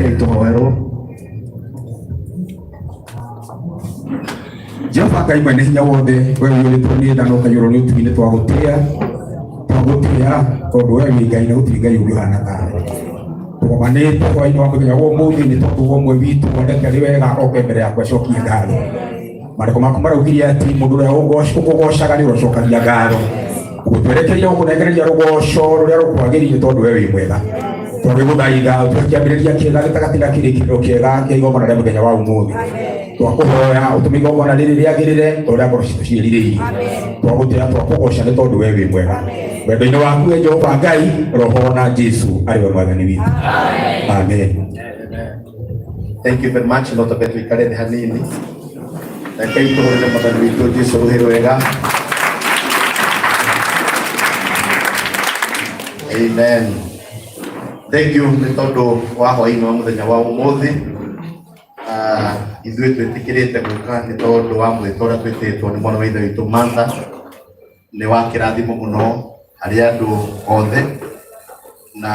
Rekei tũhoerwo. Jehova Ngai mwene hinya wothe, we ũiyũrĩtwo nĩ tha na ũkaiyũrwo nĩ ũtugi, nĩ twagũtĩĩa, twagũtĩĩa tondũ we wĩ Ngai na gũtirĩ Ngai ũngĩ ũhana tawe. Tũgomanĩte hwaĩ-inĩ wa mũthenya wa ũmũthĩ nĩ tondũ wa ũmwe witũ wonete arĩ wega oke mbere yaku acokie ngatho. Marĩko maku maraugire atĩ mũndũ ũrĩa ũkũgocaga nĩ ũrocokagia ngatho. Ũguo twerekeire gũkũnengereria rũgoco rũrĩa rũkwagĩrĩire tondũ we wĩ mwega. Twagĩgũthaitha ũtũhe kĩambĩrĩria kĩega gĩtagatĩ na kĩrĩkĩrĩro kĩega kĩa igongona rĩa mũthenya wa ũmũthĩ. Twakũhoya ũtũme igongona rĩrĩ rĩagĩrĩre ta ũrĩa ngoro citũ ciĩrirĩirie. Twagũtĩĩa twakũgoca nĩ tondũ we wĩ mwega. Wendo-inĩ waku we Jehova Ngai, Roho na Jesu arĩ we mwathani witũ. Amen. Thank you very much. No twambe tuikare thĩ hanini. Rekei tũhũrĩre mwathani witũ Jesu rũhĩ rwega. Amen. Thank you nĩ tondũ wa hwaĩ-inĩ wa mũthenya wa ũmũthĩ. Ah, ithuĩ twĩtĩkĩrĩte gũka nĩ tondũ wa mwĩto ũrĩa twĩtĩtwo nĩ mwana wa ithe witũ Martha. Nĩ wa kĩrathimo mũno harĩ andũ othe na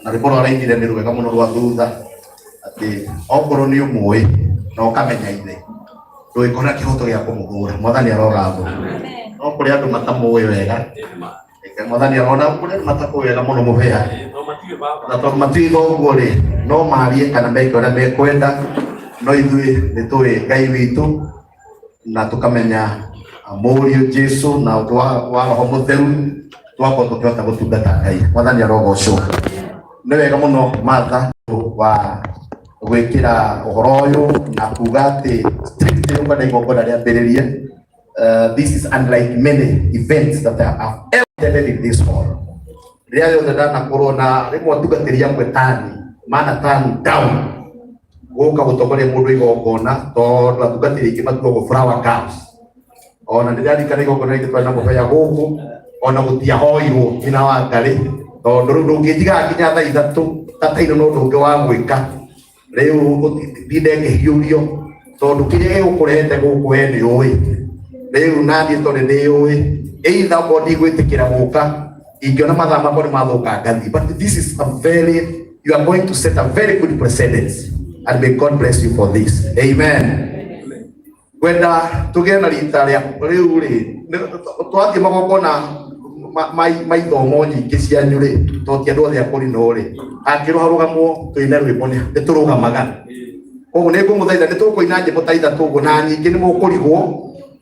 na rwĩmbo rũrĩa arainire nĩ rwega mũno rwa thutha atĩ okorwo nĩ ũmũĩ na ũkamenya ithe ndũgĩkorwo na kĩhoto gĩa kũmũhũra. Mwathani arogathwo. No kũrĩ andũ matamũĩ wega. Reke mwathani arona kũrĩ andũ matakũĩ wega mũno mũhĩa na tondũ matiũĩ thoguo rĩ no marie kana meke ũrĩa mekwenda no ithuĩ nĩ tũĩ Ngai witũ na tukamenya mũriũ Jesu na ũndũ wa roho mũtheru twakorwo tũkĩhota gũtungata Ngai. Mwathani arogocwo. Nĩ wega mũno Martha wa gwĩkĩra ũhoro ũyũ na kuga atĩ strictly ũkwenda igongona rĩambĩrĩrie. This is unlike many events that I have ever attended in this hall. Rĩrĩa rĩothe ndanakorwo na rĩmwe atungatĩri amwe tani mana tani down gũka gũtongoria mũndũ igongona tondũ atungatĩri aingĩ matuagwo flower girls. Ona ndĩraririkana igongona rĩngĩ twarĩ na mũhea gũkũ ona gũtiahoirwo nyina wa Ngarĩ tondũ rĩu ndũngĩnjigaga nginya thaa ithatũ tataino no ũndũ ũngĩ wa gwĩka rĩu ndinde ngĩhiũrio tondũ kĩrĩa gĩgũkũrehete gũkũ we nĩ ũĩ rĩu naniĩ tondũ nĩ ũĩ either okorwo ndigwĩtĩkĩra gũka ingĩona mathaa makwa nĩ mathũka ngathiĩ. But this is a very, you are going to set a very good precedence and may God bless you for this. Amen. Ngwenda tũgĩe na rita rĩa rĩu rĩ twathiĩ magongona ma ithomo nyingĩ cianyu rĩ to ti andũ othe akũrinũ rĩ angĩrũgarũgamwo tũine rwĩmbo nĩ tũrũgamaga. Koguo nĩ ngũmũthaitha nĩ tũkũina nyĩmbo ta ithatũ ũguo na nyingĩ nĩ mũkũrigwo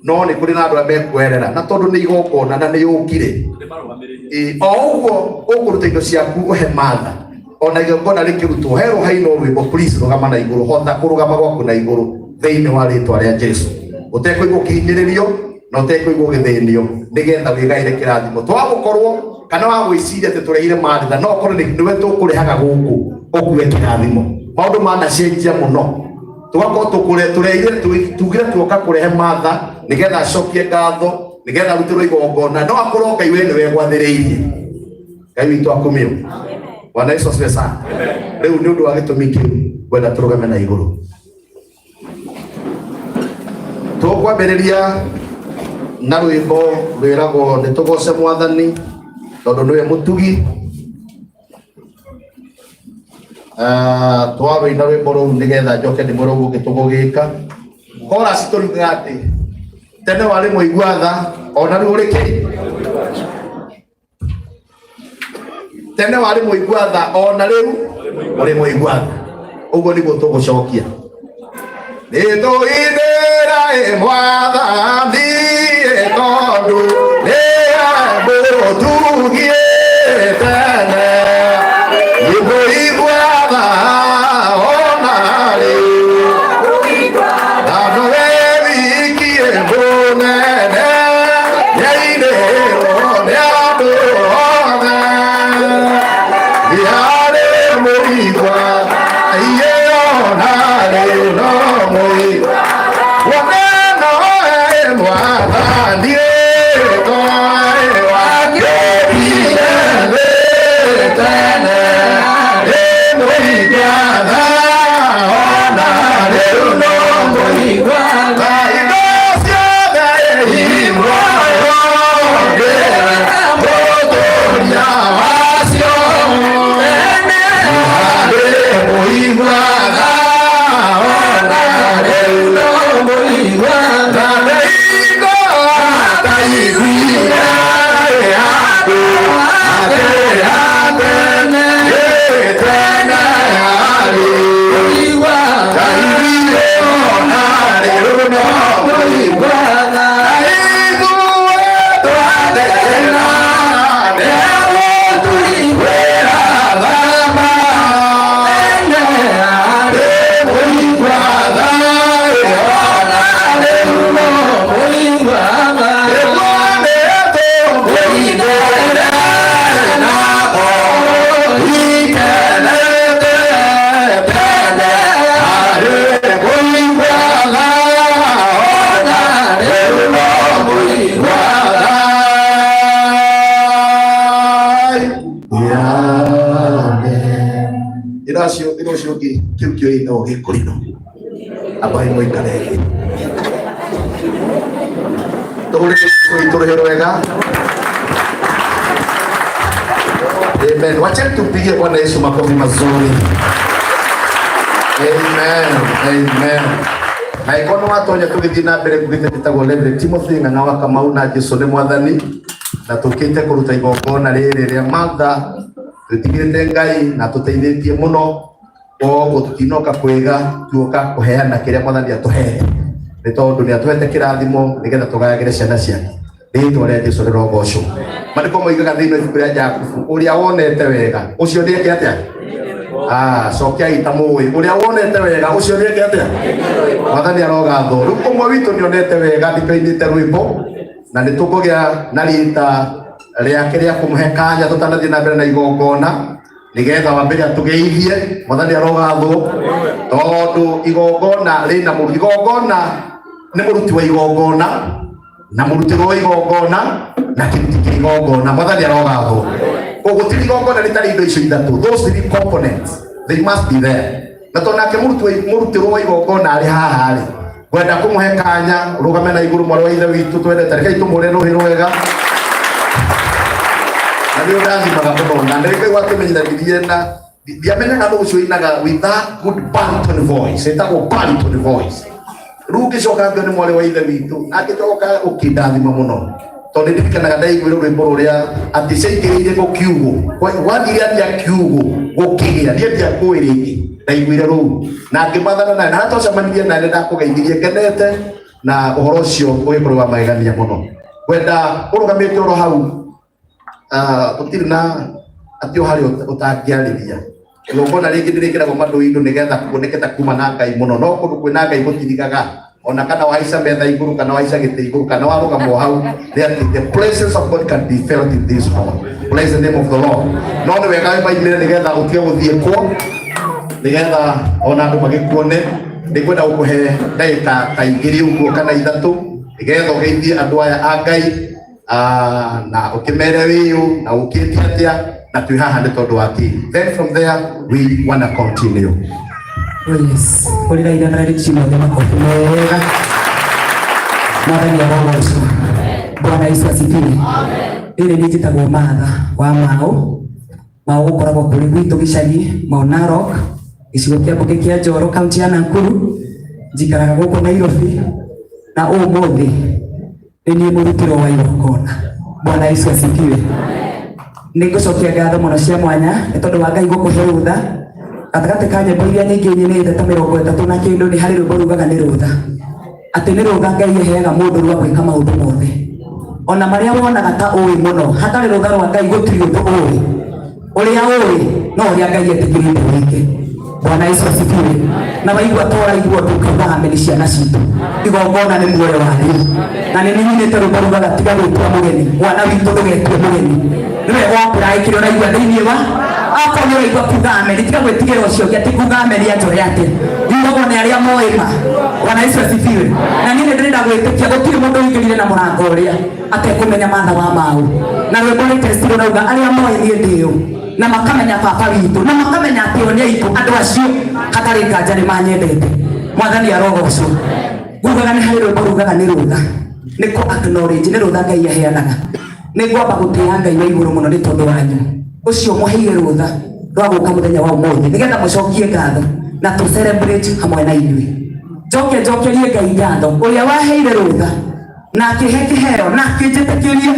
no nĩ kũrĩ na andũ arĩa mekwerera na tondũ nĩ igongona na nĩ yũkire. Ĩ, o ũguo ũkũruta indo ciaku ũhe Martha ona igongona rĩkĩrutwo he rũhainwo rwĩmbo please rũgama na igũrũ hota kũrũgama gwaku na igũrũ thĩinĩ wa rĩtwa rĩa Jesu ũtekũigua ũkĩhinyĩrĩrio na ũtekũigua ũgĩthĩnio nĩgetha wĩgaĩre kĩrathimo twagũkorwo kana wa gwĩciria atĩ tũrehire Martha no ũkorwo nĩwe tũkũrehaga gũkũ ũkue kĩrathimo. Maũndũ manacenjia mũno tũgakorwo tũkũre tũrehire tugire tuoka kũrehe Martha nĩgetha acokie ngatho nĩgetha arutĩrwo igongona no akorwo Ngai we nĩwe gwathĩrĩirie. Ngai witũ akumio. Bwana Yesu asifiwe sana. Rĩu nĩ ũndũ wa gĩtũmi kĩu ngwenda tũrũgame na igũrũ. Tũkwambĩrĩria na rwĩmbo rwĩragwo nĩ tũgoce mwathani tondũ nĩwe mũtugi. Ah, twarũina rwĩmbo rũu nĩgetha njoke ndĩmwĩre ũguo ũngĩ tũgũgĩka. Chorus tũriugaga atĩ tene warĩ mũigua tha ona rĩu ũrĩ kĩ tene warĩ mũigua tha ona rĩu ũrĩ mũigua tha. Ũguo nĩguo tũgũcokia. Nĩ tũinĩra ĩ mwathani ĩ tondũ nĩ mũtugie tene nĩ mũigua tha ona rĩu na nowe wiki ĩ mũnene nĩainĩrwo nĩ andũ othe nĩarĩ mũigua iye ona rĩu no mũigua woneno ĩ mwathani ĩ toe wakĩrire thĩ. mũiguaga ithuĩ twathĩna nĩ agũtũiguĩra tha ma tene arĩ mũiguaga ona rĩu no mũiguaga nĩguo nĩtũmũinĩre na ngoro ikenete tene arĩ mũiguaga ona rĩu no mũiguaga. Iracio iracio ngi kiu kio ĩtagwo gĩkũrinũ ambai mũikare thĩ tũhũrĩre tũrĩhe rwega. Amen. Wacheni tupigie Bwana Yesu makofi mazuri. Amen. Amen. Na ikono watonya tũgĩthiĩ na mbere kugĩte njĩtagwo Reverend Timothy Ng'ang'a wa Kamau na Jesu nĩ mwathani na tũkĩte kũruta igongona rĩrĩ rĩa Martha twĩtigĩrĩte Ngai na tũteithĩtie mũno koguo tũtinoka kwĩga tuoka kũheana kĩrĩa mwathani atũhete nĩ tondũ nĩ atũhete kĩrathimo nĩgetha tũgayagĩre ciana ciake. Rĩtwa rĩa Jesu rĩrogocwo. Maandĩko moigaga thĩinĩ wa ibuku rĩa Jakubu ũrĩa wonete wega ũcio nĩeke atĩa? Ah, cokiai ta mũĩ ũrĩa wonete wega ũcio nĩeke atĩa? Mwathani arogathwo. Rĩu ũmwe witũ nĩonete wega ndikainĩte rwĩmbo na nĩ tũkũgĩa na rita rĩake rĩa kũmũhe kanya tũtanathiĩ na mbere na igongona nigetha wambere atũgeithie. Mwathani arogathwo tondũ igongona rĩna mũru igongona nĩ mũruti wa igongona na mũrutĩrwo wa igongona na kĩruti kĩa igongona. Mwathani arogathwo. Koguo gũtirĩ igongona rĩtarĩ indo icio ithatũ. Those three components, they must be there. Na tondũ nake mũrutĩrwo wa igongona arĩ haha rĩ, ngwenda kũmũhe kanya rũgame na igũrũ mwarĩ wa ithe witũ twendete, rekei tũmũre rũhĩ rwega na nĩ ũndathimaga mũno na nĩ ngaigua akĩmenyithanirie na ndiamenyaga nũ ũcio inaga with that good baritone voice, ĩtagwo baritone voice. Rĩu ngĩcoka ngĩona nĩ mwarĩ wa ithe witũ angĩcoka ũkĩndathima mũno tondũ ndirikanaga ndaiguire rwĩmbo rũrĩa atĩ ciaingĩrĩire gũkiugũ gwathire atĩa kiugũ gũkĩgĩa niĩ ndiakũĩ rĩngĩ ndaiguire rũu na ngĩmathana naye na twacemanirie naye nĩ ndakũgeithirie ngenete na ũhoro ũcio ũgĩkorwo wa magegania mũno. Ngwenda ũrũgamĩte oro hau tũtirĩ na atĩ o harĩa ũtangĩarĩria igongona rĩngĩ nĩrĩkĩragwo mandũ-inĩ nĩgetha kuoneke ta kuma na Ngai mũno no kũndũ kwĩna Ngai gũtirigaga ona kana wahaica metha igũrũ kana wahaica gĩtĩ igũrũ kana warũgama o hau nĩ atĩ the presence of God can be felt in this hall. Praise the name of the Lord. No nĩ wega wĩmaimĩre nĩgetha ũtige gũthiĩ kuo nĩgetha ona andũ magĩkuone. Nĩngwenda gũkũhe ndagĩka ta igĩrĩ ũguo kana ithatũ nĩgetha ũgeithie andũ aya a Ngai na ũkĩmere wĩyũ na ũkĩte atĩa na twĩ haha nĩ tondũ wa kĩ. Then from there we wanna continue. Oh yes. Hũrĩra igana rĩ ciothe makobi mega. Mwathani arogocwo. Bwana Yesu asifiwe. Rĩrĩ nĩ njĩtagwo Martha wa Mao. Mao gũkoragwo kũrĩ gwitũ gĩcagi, Mao Narok, gĩcigo kĩa mbunge kĩa Njoro, kaunti ya Nakuru. Njikaraga gũkũ Nairobi na ũmũthĩ nĩ niĩ mũrutĩrwo wa igongona. Bwana Yesu asifiwe. Nĩ ngũcokia ngatho mũno cia mwanya nĩ tondũ wa Ngai gũkũhe rũtha gatagatĩ ka nyĩmbo iria nyingĩ nyinĩte ta 30 na kĩndũ nĩ harĩ rwĩmbo rugaga nĩ rũtha atĩ nĩ rũtha Ngai aheaga mũndũ rwa gwĩka maũndũ mothe ona marĩa wonaga ta ũĩ mũno hatarĩ rũtha rwa Ngai gũtirĩ ũndũ ũĩ ũrĩa ũĩ no ũrĩa Ngai etĩkĩrĩte wĩke. Bwana Yesu asifiwe. Na waigua ta ũraigua ũndũ ũkiuga ameni ciana citũ igongona nĩ muoyo wa rĩu na nĩ ninyinĩte rwĩmbo rugaga tiga gwĩtua mũgeni mwana witũ ndũgetue mũgeni nĩ wega wakũraĩ kĩrĩa ũraigua thĩinĩ wa akorwo nĩ ũraigua kuga ameni tiga gwĩtigĩra ũcio ũngĩ atĩ kuga ameni anjore atĩa yugagwo nĩ arĩa moĩ ma. Bwana Yesu asifiwe. Na niĩ nĩ ndĩrenda gwĩtĩkia gũtirĩ mũndũ ũingĩrire na mũrango ũrĩa atekũmenya Martha wa Mau na rwĩmbo latest rũrauga arĩa moĩ niĩ ndĩũ na makamenya baba witũ na makamenya atĩ o nĩ aitũ andũ acio hatarĩ nganja nĩ manyendete. Mwathani arogocwo. Ngugaga nĩ harĩ rwĩmbo rugaga nĩ rũtha nĩ kũ acknowledge nĩ rũtha Ngai aheanaga. Nĩ ngwamba gũtĩĩa Ngai wa igũrũ mũno nĩ tondũ wanyu ũcio mũheire rũtha rwa gũka mũthenya wa ũmũthĩ nĩgetha mũcokie ngatho na tũ celebrate hamwe na inyuĩ. Njoke njokerie Ngai ngatho ũrĩa waheire rũtha na akĩhe kĩheo na akĩnjĩtĩkĩria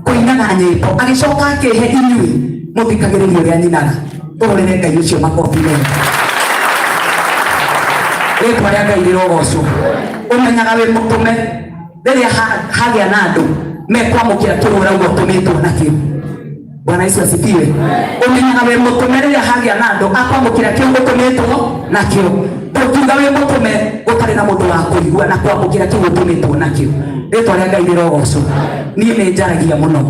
kũinaga nyĩmbo agĩcoka akĩhe inyuĩ mũthikagĩrĩrie ũrĩa nyinaga. Tũhũrĩre Ngai ũcio makobi mega. Rĩtwa rĩa Ngai rĩrogocwo. Ũmenyaga wĩ mũtũme rĩrĩa hagĩa na andũ mekwamũkĩra kĩu ũrauga ũtũmĩtwo nakĩo. Bwana Yesu asifiwe. Ũmenyaga wĩ mũtũme rĩrĩa hagĩa na andũ akwamũkĩra kĩu ũtũmĩtwo nakĩo. Ndũngiuga wĩ mũtũme gũtarĩ na mũndũ wa kũigua na kwamũkĩra kĩu ũtũmĩtwo nakĩo. Rĩtwa rĩa Ngai rĩrogocwo. Niĩ nĩ njaragia mũno,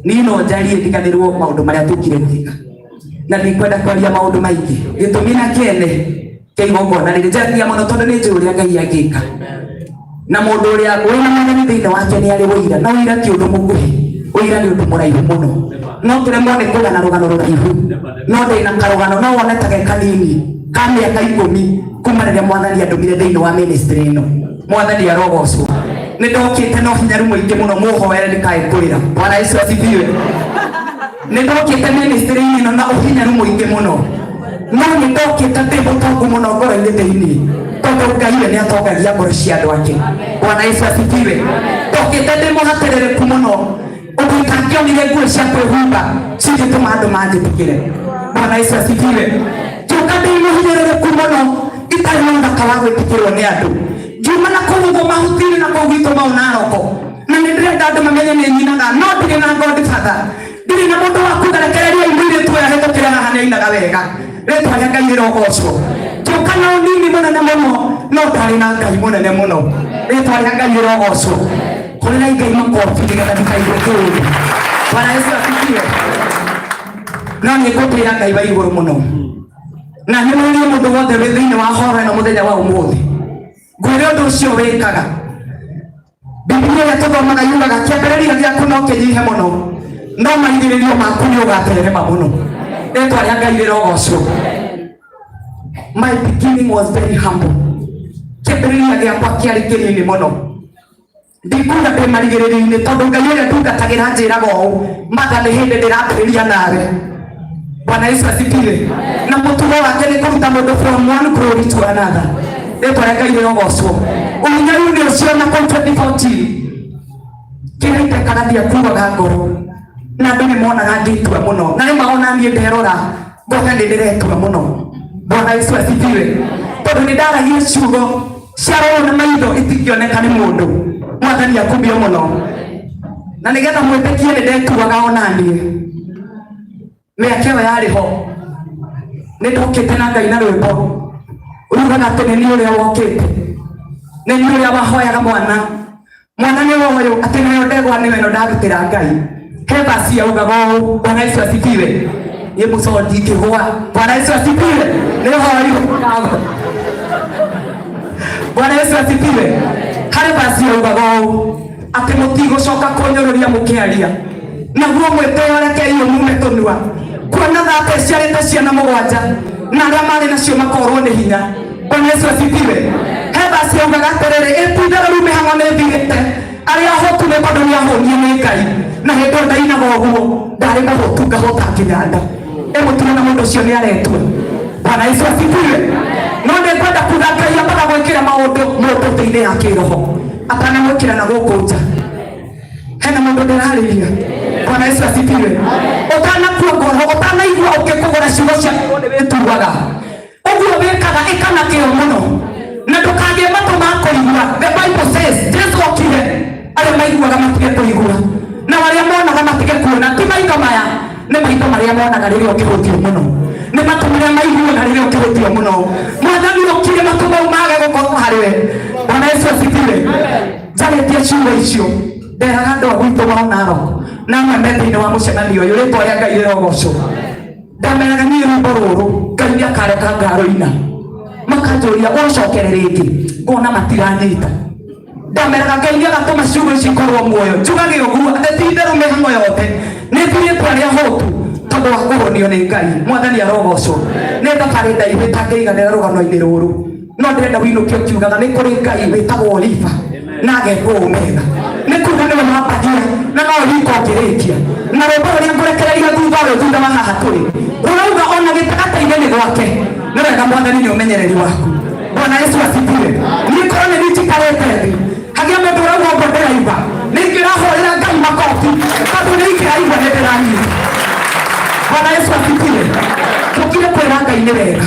niĩ no njarie ndiganĩrwo maũndũ marĩa tũkire gwĩka, na ndikwenda kwaria maũndũ maingĩ. Gĩtũmi na kĩene kĩa igongona rĩrĩ, njaragia mũno tondũ nĩ njũĩ ũrĩa Ngai angĩka, na mũndũ ũrĩa wĩna Mwathani thĩinĩ wake nĩ arĩ ũira, na ũira ti ũndũ mũkuhĩ, ũira nĩ ũndũ mũraihu mũno. No tũremwo nĩ kũgana rũgano rũraihu, no ndĩna karũgano no wone ta ge kanini ka mĩaka 10 kuma rĩrĩa Mwathani andũmire thĩinĩ wa ministry ĩno. Mwathani arogocwo. Nĩ ndokĩte na ũhinyaru mũingĩ mũno, mũhoere ndikae kũrĩra. Bwana Yesu asifiwe. Nĩ ndokĩte ministry-inĩ ĩno na ũhinyaru mũingĩ mũno, no nĩ ndokĩte ndĩ mũtongu mũno ngoro-inĩ thĩinĩ, tondũ Ngai we nĩ atongagia ngoro cia andũ ake. Bwana Yesu asifiwe. Ndokĩte ndĩ mũhatĩrĩrĩku mũno ũndũ itangĩonire nguo cia kwĩhumba cingĩtũma andũ manjĩtĩkĩre. Bwana Yesu asifiwe. Ngĩũka ndĩ mũhinyĩrĩrĩku mũno, itarĩ na ũthaka wa gwĩtĩkĩrwo nĩ andũ. Ngiuma na kũu ũguo mahuti-inĩ na kũu gwitũ mau Naroko, na nĩ ndĩrenda andũ mamenye nĩ nyinaga, no ndirĩ na godfather, ndirĩ na mũndũ wa kuga rekereria mũirĩtu ũyũ ahĩtũkĩre haha nĩ ainaga wega. Rĩtwa rĩa Ngai rĩrogocwo. Ngĩũka na ũnini mũnene mũno, no ndarĩ na Ngai mũnene mũno. Rĩtwa rĩa Ngai rĩrogocwo. Hũrĩrai Ngai makobi nĩgetha ndikaigue kĩũndũ. Bwana Yesu asifiwe. No nĩ ngũtĩĩa Ngai wa igũrũ mũno, na nĩ mũrie mũndũ wothe wĩ thĩinĩ wa horo ĩno mũthenya wa ũmũthĩ, ngwĩre ũndũ ũcio wĩkaga. Biblia ĩrĩa tũthomaga yugaga kĩambĩrĩria gĩaku no kĩnyihe mũno, no marigĩrĩrio maku nĩ ũgatherema mũno. Rĩtwa rĩa Ngai rĩrogocwo. My beginning was very humble. Kĩambĩrĩria gĩakwa kĩarĩ kĩnini mũno. Ndikuga ndĩ marigĩrĩrio-inĩ, tondũ Ngai ũrĩa ndungatagĩra njĩraga ũũ, Matha, nĩ hĩndĩ ndĩrambĩrĩria nawe. Bwana Yesu asifiwe. Na mũtugo wake nĩ kũruta mũndũ from one glory to another. Rĩtwa rĩa Ngai rĩrogocwo. Ũhinyaru-inĩ ũcio na kũu 2014, kĩrĩa itekaga ndiakuaga ngoro, na andũ nĩ monaga ngĩtua mũno, na rĩmwe ona niĩ nderora ngona nĩ ndĩretua mũno. Bwana Yesu asifiwe. Tondũ nĩ ndaragia ciugo ciarorwo na maitho itingĩoneka nĩ mũndũ. Mwathani akumio mũno. Na nĩgetha mwĩtĩkie nĩ ndetuaga ona niĩ, mĩaka ĩyo yarĩ ho nĩ ndokĩte na Ngai na rwĩmbo rugaga atĩ nĩ niĩ ũrĩa wokĩte, nĩ niĩ ũrĩa wahoyaga mwana, mwana nĩ ũyũ, atĩ nayo ndegwa nĩyo ĩno ndarutĩra Ngai. He basi yaugaga ũũ. Bwana Yesu asifiwe. Niĩ mũco ndingĩgwa. Bwana Yesu asifiwe. Nĩ hoyu. Bwana Yesu asifiwe. Harĩ basi yaugaga ũũ atĩ mũtigũcoka kũnyũrũria mũkĩaria, naguo mwĩtĩo rekei ũmume tũnua, kuona thate iciarĩte ciana 7 na arĩa marĩ nacio makorwo nĩ hinya. Bwana Yesu asifiwe. He basi yaugaga atĩrĩrĩ, ĩtitherũ rĩu mĩhang'o nĩ ĩthirĩte, arĩa ahotu nĩ tondũ nĩ ahũnie nĩ Ngai. Na hĩndĩ ĩyo ndainaga ũguo ndarĩ mũhũtu, ngahũta nginya nda. Ĩmũtuona mũndũ ũcio nĩ aretua. Bwana Yesu asifiwe. No nĩ ngwenda kuga Ngai ambaga gwĩkĩra maũndũ mũndũ thĩinĩ ya kĩroho atanamwĩkĩra na gũkũ nja. Hena mũndũ ndĩrarĩria? Bwana Yesu asifiwe. Ũtanakua ngoro, ũtanaigua ũkĩkũgũra ciugo cia nĩ wĩtuaga ũguo wĩkaga, ĩka na kĩyo mũno na ndũkagĩe matũ ma kũigua. The Bible says Jesu okire arĩa maiguaga matige kũigua na arĩa monaga matige kuona. Ti maitho maya, nĩ maitho marĩa monaga rĩrĩa ũkĩhũtio mũno, nĩ matũ marĩa maiguaga rĩrĩa ũkĩhũtio mũno. Mwathani okire matũ mau mage gũkorwo harĩ we. Bwana Yesu asifiwe. Njarĩtie ciugo icio nderaga andũ a gwitũ wa Narok na amwe me thĩinĩ wa mũcemanio ũyũ. Rĩtwa rĩa Ngai rĩrogocwo. Ndameraga niĩ rwĩmbo rũrũ Ngai nĩ akareka ngarũina, makanjũria ũrũcokere rĩngĩ, ngona matiranyita. Ndameraga Ngai nĩ agatũma ciugo ici ikorwo muoyo. Njugage ũguo atĩ ti itherũ mĩhang'o yothe nĩ thirĩtwo arĩa hũtu tondũ wa kũhũnio nĩ Ngai. Mwathani arogocwo. Nĩ thabarĩ ndaihu ĩtangĩiganĩra rũgano-inĩ rũrũ, no ndĩrenda wĩinũke ũkiugaga nĩ kũrĩ Ngai wĩtagwo Oliva na agekwo Omega, nĩ kuga nĩwe wambagia na no riko ũngĩrĩkia. Na rwĩmbo rũrĩa ngũrekereria thutha ũyũ, thutha wa haha tũrĩ, rũrauga ona gĩtagatĩ-inĩ nĩ gwake. Nĩ wega Mwathani nĩ ũmenyereri waku. Bwana Yesu asifiwe. Niĩ korwo nĩ niĩ njikarĩte thĩ hagĩa mũndũ ũrauga ũguo ndĩraigua, nĩ ingĩrahũrĩra Ngai makobi, tondũ nĩ ingĩraigua nĩ ndĩranyita. Bwana Yesu asifiwe. Tũkire kwĩra Ngai nĩ wega.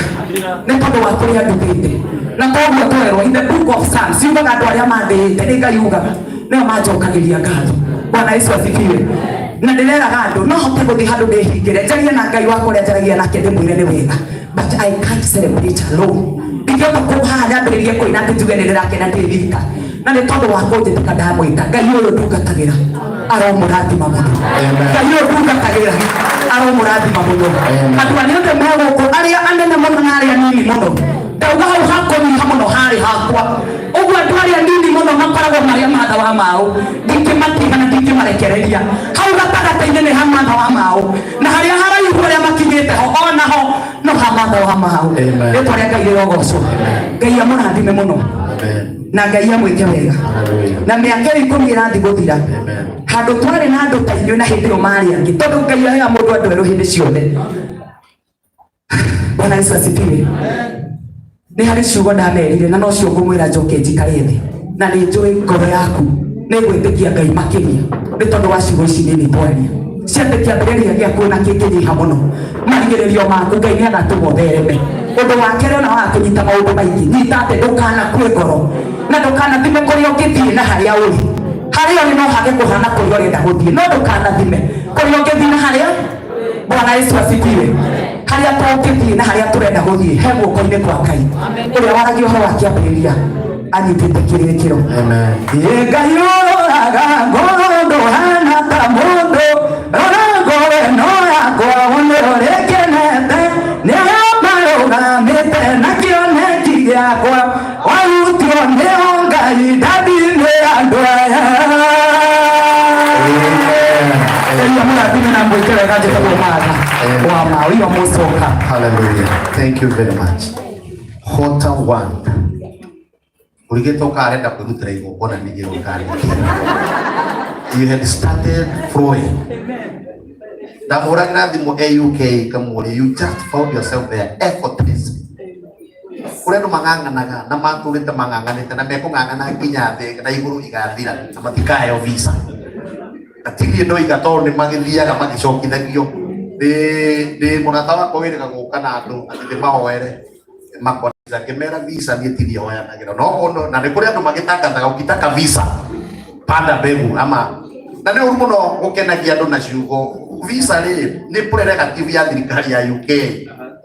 Nĩ tondũ wa kũrĩa ndutĩte. Na koguo twerwo in the book of Psalms yugaga andũ arĩa mandĩĩte nĩ Ngai ugaga nĩo manjokagĩria ngatho. Bwana Yesu asifiwe. Na ndĩreraga andũ no hote gũthiĩ handũ ndĩhingĩre njarie na Ngai wakwa ũrĩa njaragia nake ndĩmwĩre nĩ wega, but I can't celebrate alone. Ndingĩhota kũu haha nyambĩrĩrie kũina atĩ njuge nĩ ndĩrakena ndĩ wika, na nĩ tondũ wa kũnjĩtĩka ndamwĩta. Ngai ũyũ ndungatagĩra aromũrathima mũno. Ngai ũyũ ndungatagĩra aromũrathima mũno. Andũ arĩa othe me gũkũ, arĩa anene mũno na arĩa nini mũno, ndauga hau hakũnyiha mũno harĩ hakwa ũguo. Andũ arĩa nini mũno makoragwo marĩa Matha wa Maũ, ndingĩmatiga na ndingĩmarekereria. Hau gatagatĩ-inĩ nĩ ha Matha wa Maũ, na harĩa haraihu arĩa makinyĩte ho onaho no ha Matha wa Maũ. Amen. Rĩtwa rĩa Ngai rĩrogocwo. Ngai amũrathime mũno. Amen. Na Ngai amwĩke wega. Hallelujah. Na mĩaka ĩyo 10 ĩrathiĩ gũthira, Amen. handũ twarĩ na andũ ta inyuĩ na hĩndĩ ĩyo marĩ angĩ, tondũ Ngai aheaga mũndũ andũ erũ hĩndĩ ciothe. Bwana Yesu asifiwe. Nĩ harĩ ciugo ndamerire na nocio ngũmwĩra njoke njikare thĩ, na nĩ njũĩ ngoro yaku nĩ gwĩtĩkia Ngai makĩria nĩ tondũ wa ciugo ici nini twaria. Ciatĩ kĩambĩrĩria gĩaku na kĩngĩnyiha mũno, marigĩrĩrio maku Ngai nĩ agatũma ũthereme. Ũndũ wa kerĩ, ona waga kũnyita maũndũ maingĩ, nyita atĩ ndũkanakue ngoro na ndũkanathime kũrĩa ũngĩthiĩ na harĩa ũrĩ. Harĩa ũrĩ no hage kũhana kũrĩa ũrenda gũthiĩ, no ndũkanathime kũrĩa ũngĩthiĩ na harĩa. Bwana Yesu asifiwe. Harĩa tũngĩthiĩ na harĩa tũrenda gũthiĩ he guoko-inĩ kwa Ngai ũrĩa waragia ũhoro wa kĩambĩrĩria anyitĩte kĩrĩkĩro. Amen. Ĩ Ngai ũroraga ngoro ndũhana ta mũndũ, rora ngoro ĩno yakwa wone ũrĩa ĩkenete nĩ arĩa marũgamĩte na kĩoneki gĩakwa wahutio nĩo Ngai ndadi nĩ andũ aya. Ngai amũrathime na mwĩke wega. Njĩtagwo Matha wa Maũ iyo mũcoka. Hallelujah. Thank you very much. Hota one. Urigĩtwo karenda kwĩrutĩra igongona nĩ gĩũkanĩtie. You had started flowing. Ndamũhũragĩra thimũ e UK kamũria, you just found yourself there effortlessly. Kũrĩ andũ mang'ang'anaga na matũrĩte mang'ang'anĩte na mekũng'ang'ana nginya thĩ na igũrũ igathira na matikaheo visa. Na ti niĩ ndoiga tondũ nĩ magĩthiaga magĩcokithagio. Ndĩ mũrata wakwa wĩrĩga gũka na andũ atĩ ndĩmahoere makona visa, ngĩmera visa niĩ ti niĩ hoyanagĩra no kono, na nĩ kũrĩ andũ magĩtangathaga ukitaka visa panda mbegu ama, na nĩ ũru mũno gũkenagia andũ na ciugo. Visa rĩ nĩ prerogative ya thirikari ya UK,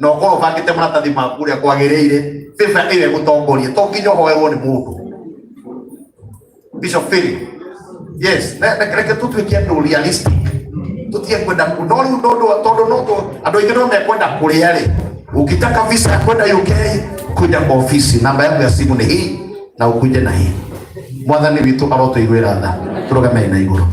na ũkorwo ũbangĩte maratathi maku ũrĩa kwagĩrĩire, favor ĩyo ĩgũtongorie, to nginya ũhoerwo nĩ mũndũ. Bishop Philip, yes, reke tũtuĩke andũ realistic, tutie kwenda no rĩu tondũ no andũ aingĩ no mekwenda kũrĩa rĩ. Ukitaka visa ya kwenda UK, kuja kwa ofisi, namba yangu ya simu ni hii na ukuje na hii. Mwathani witũ arotũiguĩra tha. Tũrũgamei na igũrũ,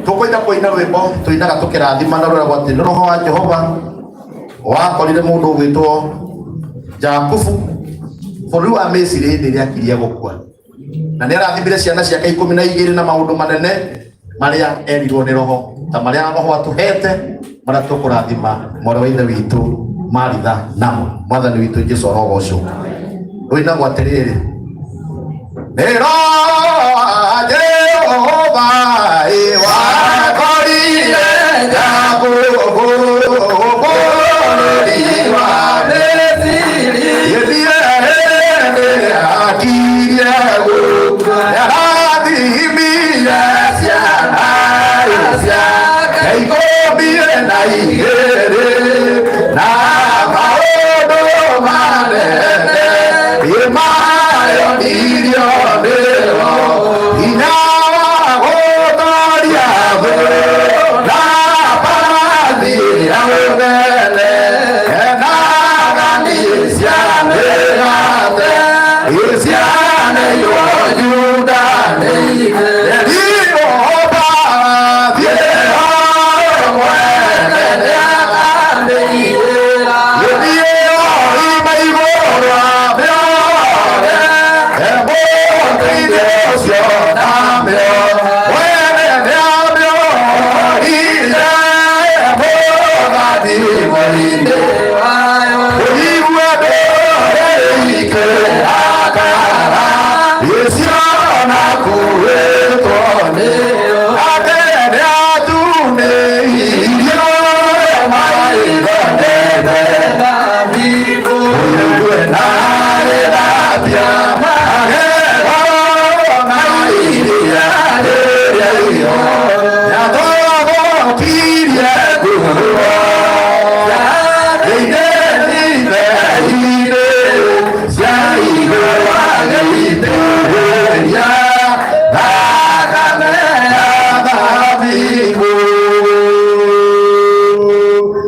tũkwenda kũina rwĩmbo tũinaga tũkĩrathimana rwĩragwo atĩ nĩ roho wa Jehova wakorire mũndũ ũgwĩtwo Jakubu bũrũri wa Misiri hĩndĩ ĩrĩa akirie gũkua, na nĩ arathimire ciana ciake 12 na maũndũ manene marĩa erirwo nĩ roho, ta marĩa roho atũhete marĩa tũkũrathima mwarĩ wa ithe witũ Maritha namo. Mwathani witũ Jesu arogocwo. Rũinagwo atĩrĩrĩ: nĩ roho wa Jehova wakorire Jakubu bũrũri wa Misiri hĩndĩ ĩrĩa akirie gũkua, nĩarathimire ciana ciake 12 na maũndũ manene ĩmayonirio nĩo hinya wa gũtooria thũ na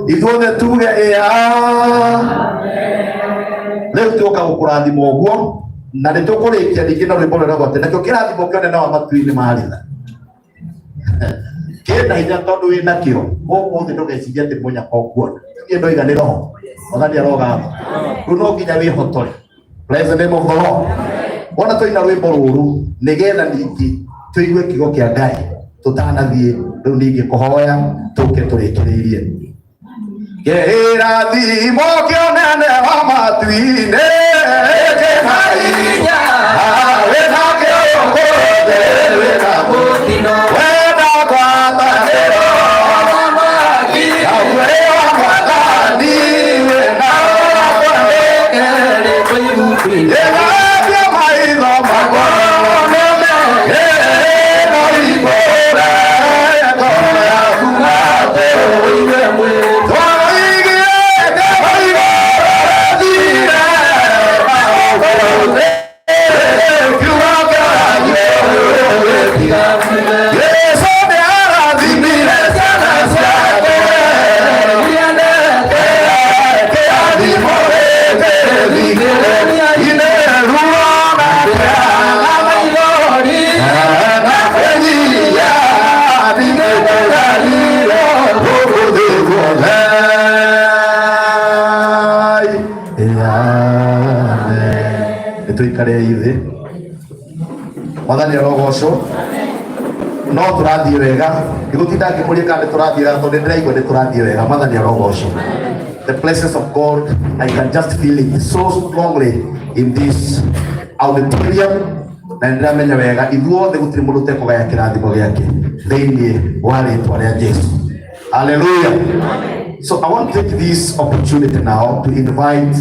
Ithuothe tuge ĩa. Rĩu tuoka gũkũrathima ũguo na nĩ tũkũrĩkia ningĩ na rwĩmbo rũrĩa rwate nakĩo kĩrathimo kĩonene wa matu-inĩ maritha kĩna hinya tondũ wĩ nakĩo gũkũ thĩ ndũgecirie atĩ mũnyaka ũkuona. Niĩ ndoiga nĩ roho Mwathani arogatho. Rĩu no nginya wĩhotore. Praise the name of the Lord. Wona twaina rwĩmbo rũrũ nĩgetha ningĩ tũigue kiugo kĩa Ngai tũtanathiĩ rĩu ningĩ kũhoya tũke tũrĩkĩrĩirie. Kĩrathimo kĩonene wa matu-inĩ kĩna hinya wĩna kĩo gũkũ wĩna mũtino wenda gwatanĩrwo Yahweh wa Mwathani wĩna Ĩgambia maitho makwa ĩno igũrũ ngoro yaku twaigĩte maigũrũ Yesu nĩarathimire ciana ciake kĩrathimo gĩkĩ ine ruo na kĩaga na kwĩnyihia nĩngũgarirwo gũkũ thĩ guothe. Amen. Nĩtũikare thĩ. Mwathani arogocwo. No tũrathiĩ wega ndigũtinda ngĩmũria kana nĩ tũrathiĩ wega tondũ nĩndĩraigua nĩ tũrathiĩ wega. Mwathani arogocwo. The presence of God, I can just feel it so strongly in this auditorium na nĩndĩramenya wega ithuothe gũtirĩ mũndũ ũtekũgaya kĩrathimo gĩake thĩinĩ wa rĩtwa rĩa Jesu. Hallelujah. So I want to take this opportunity now to invite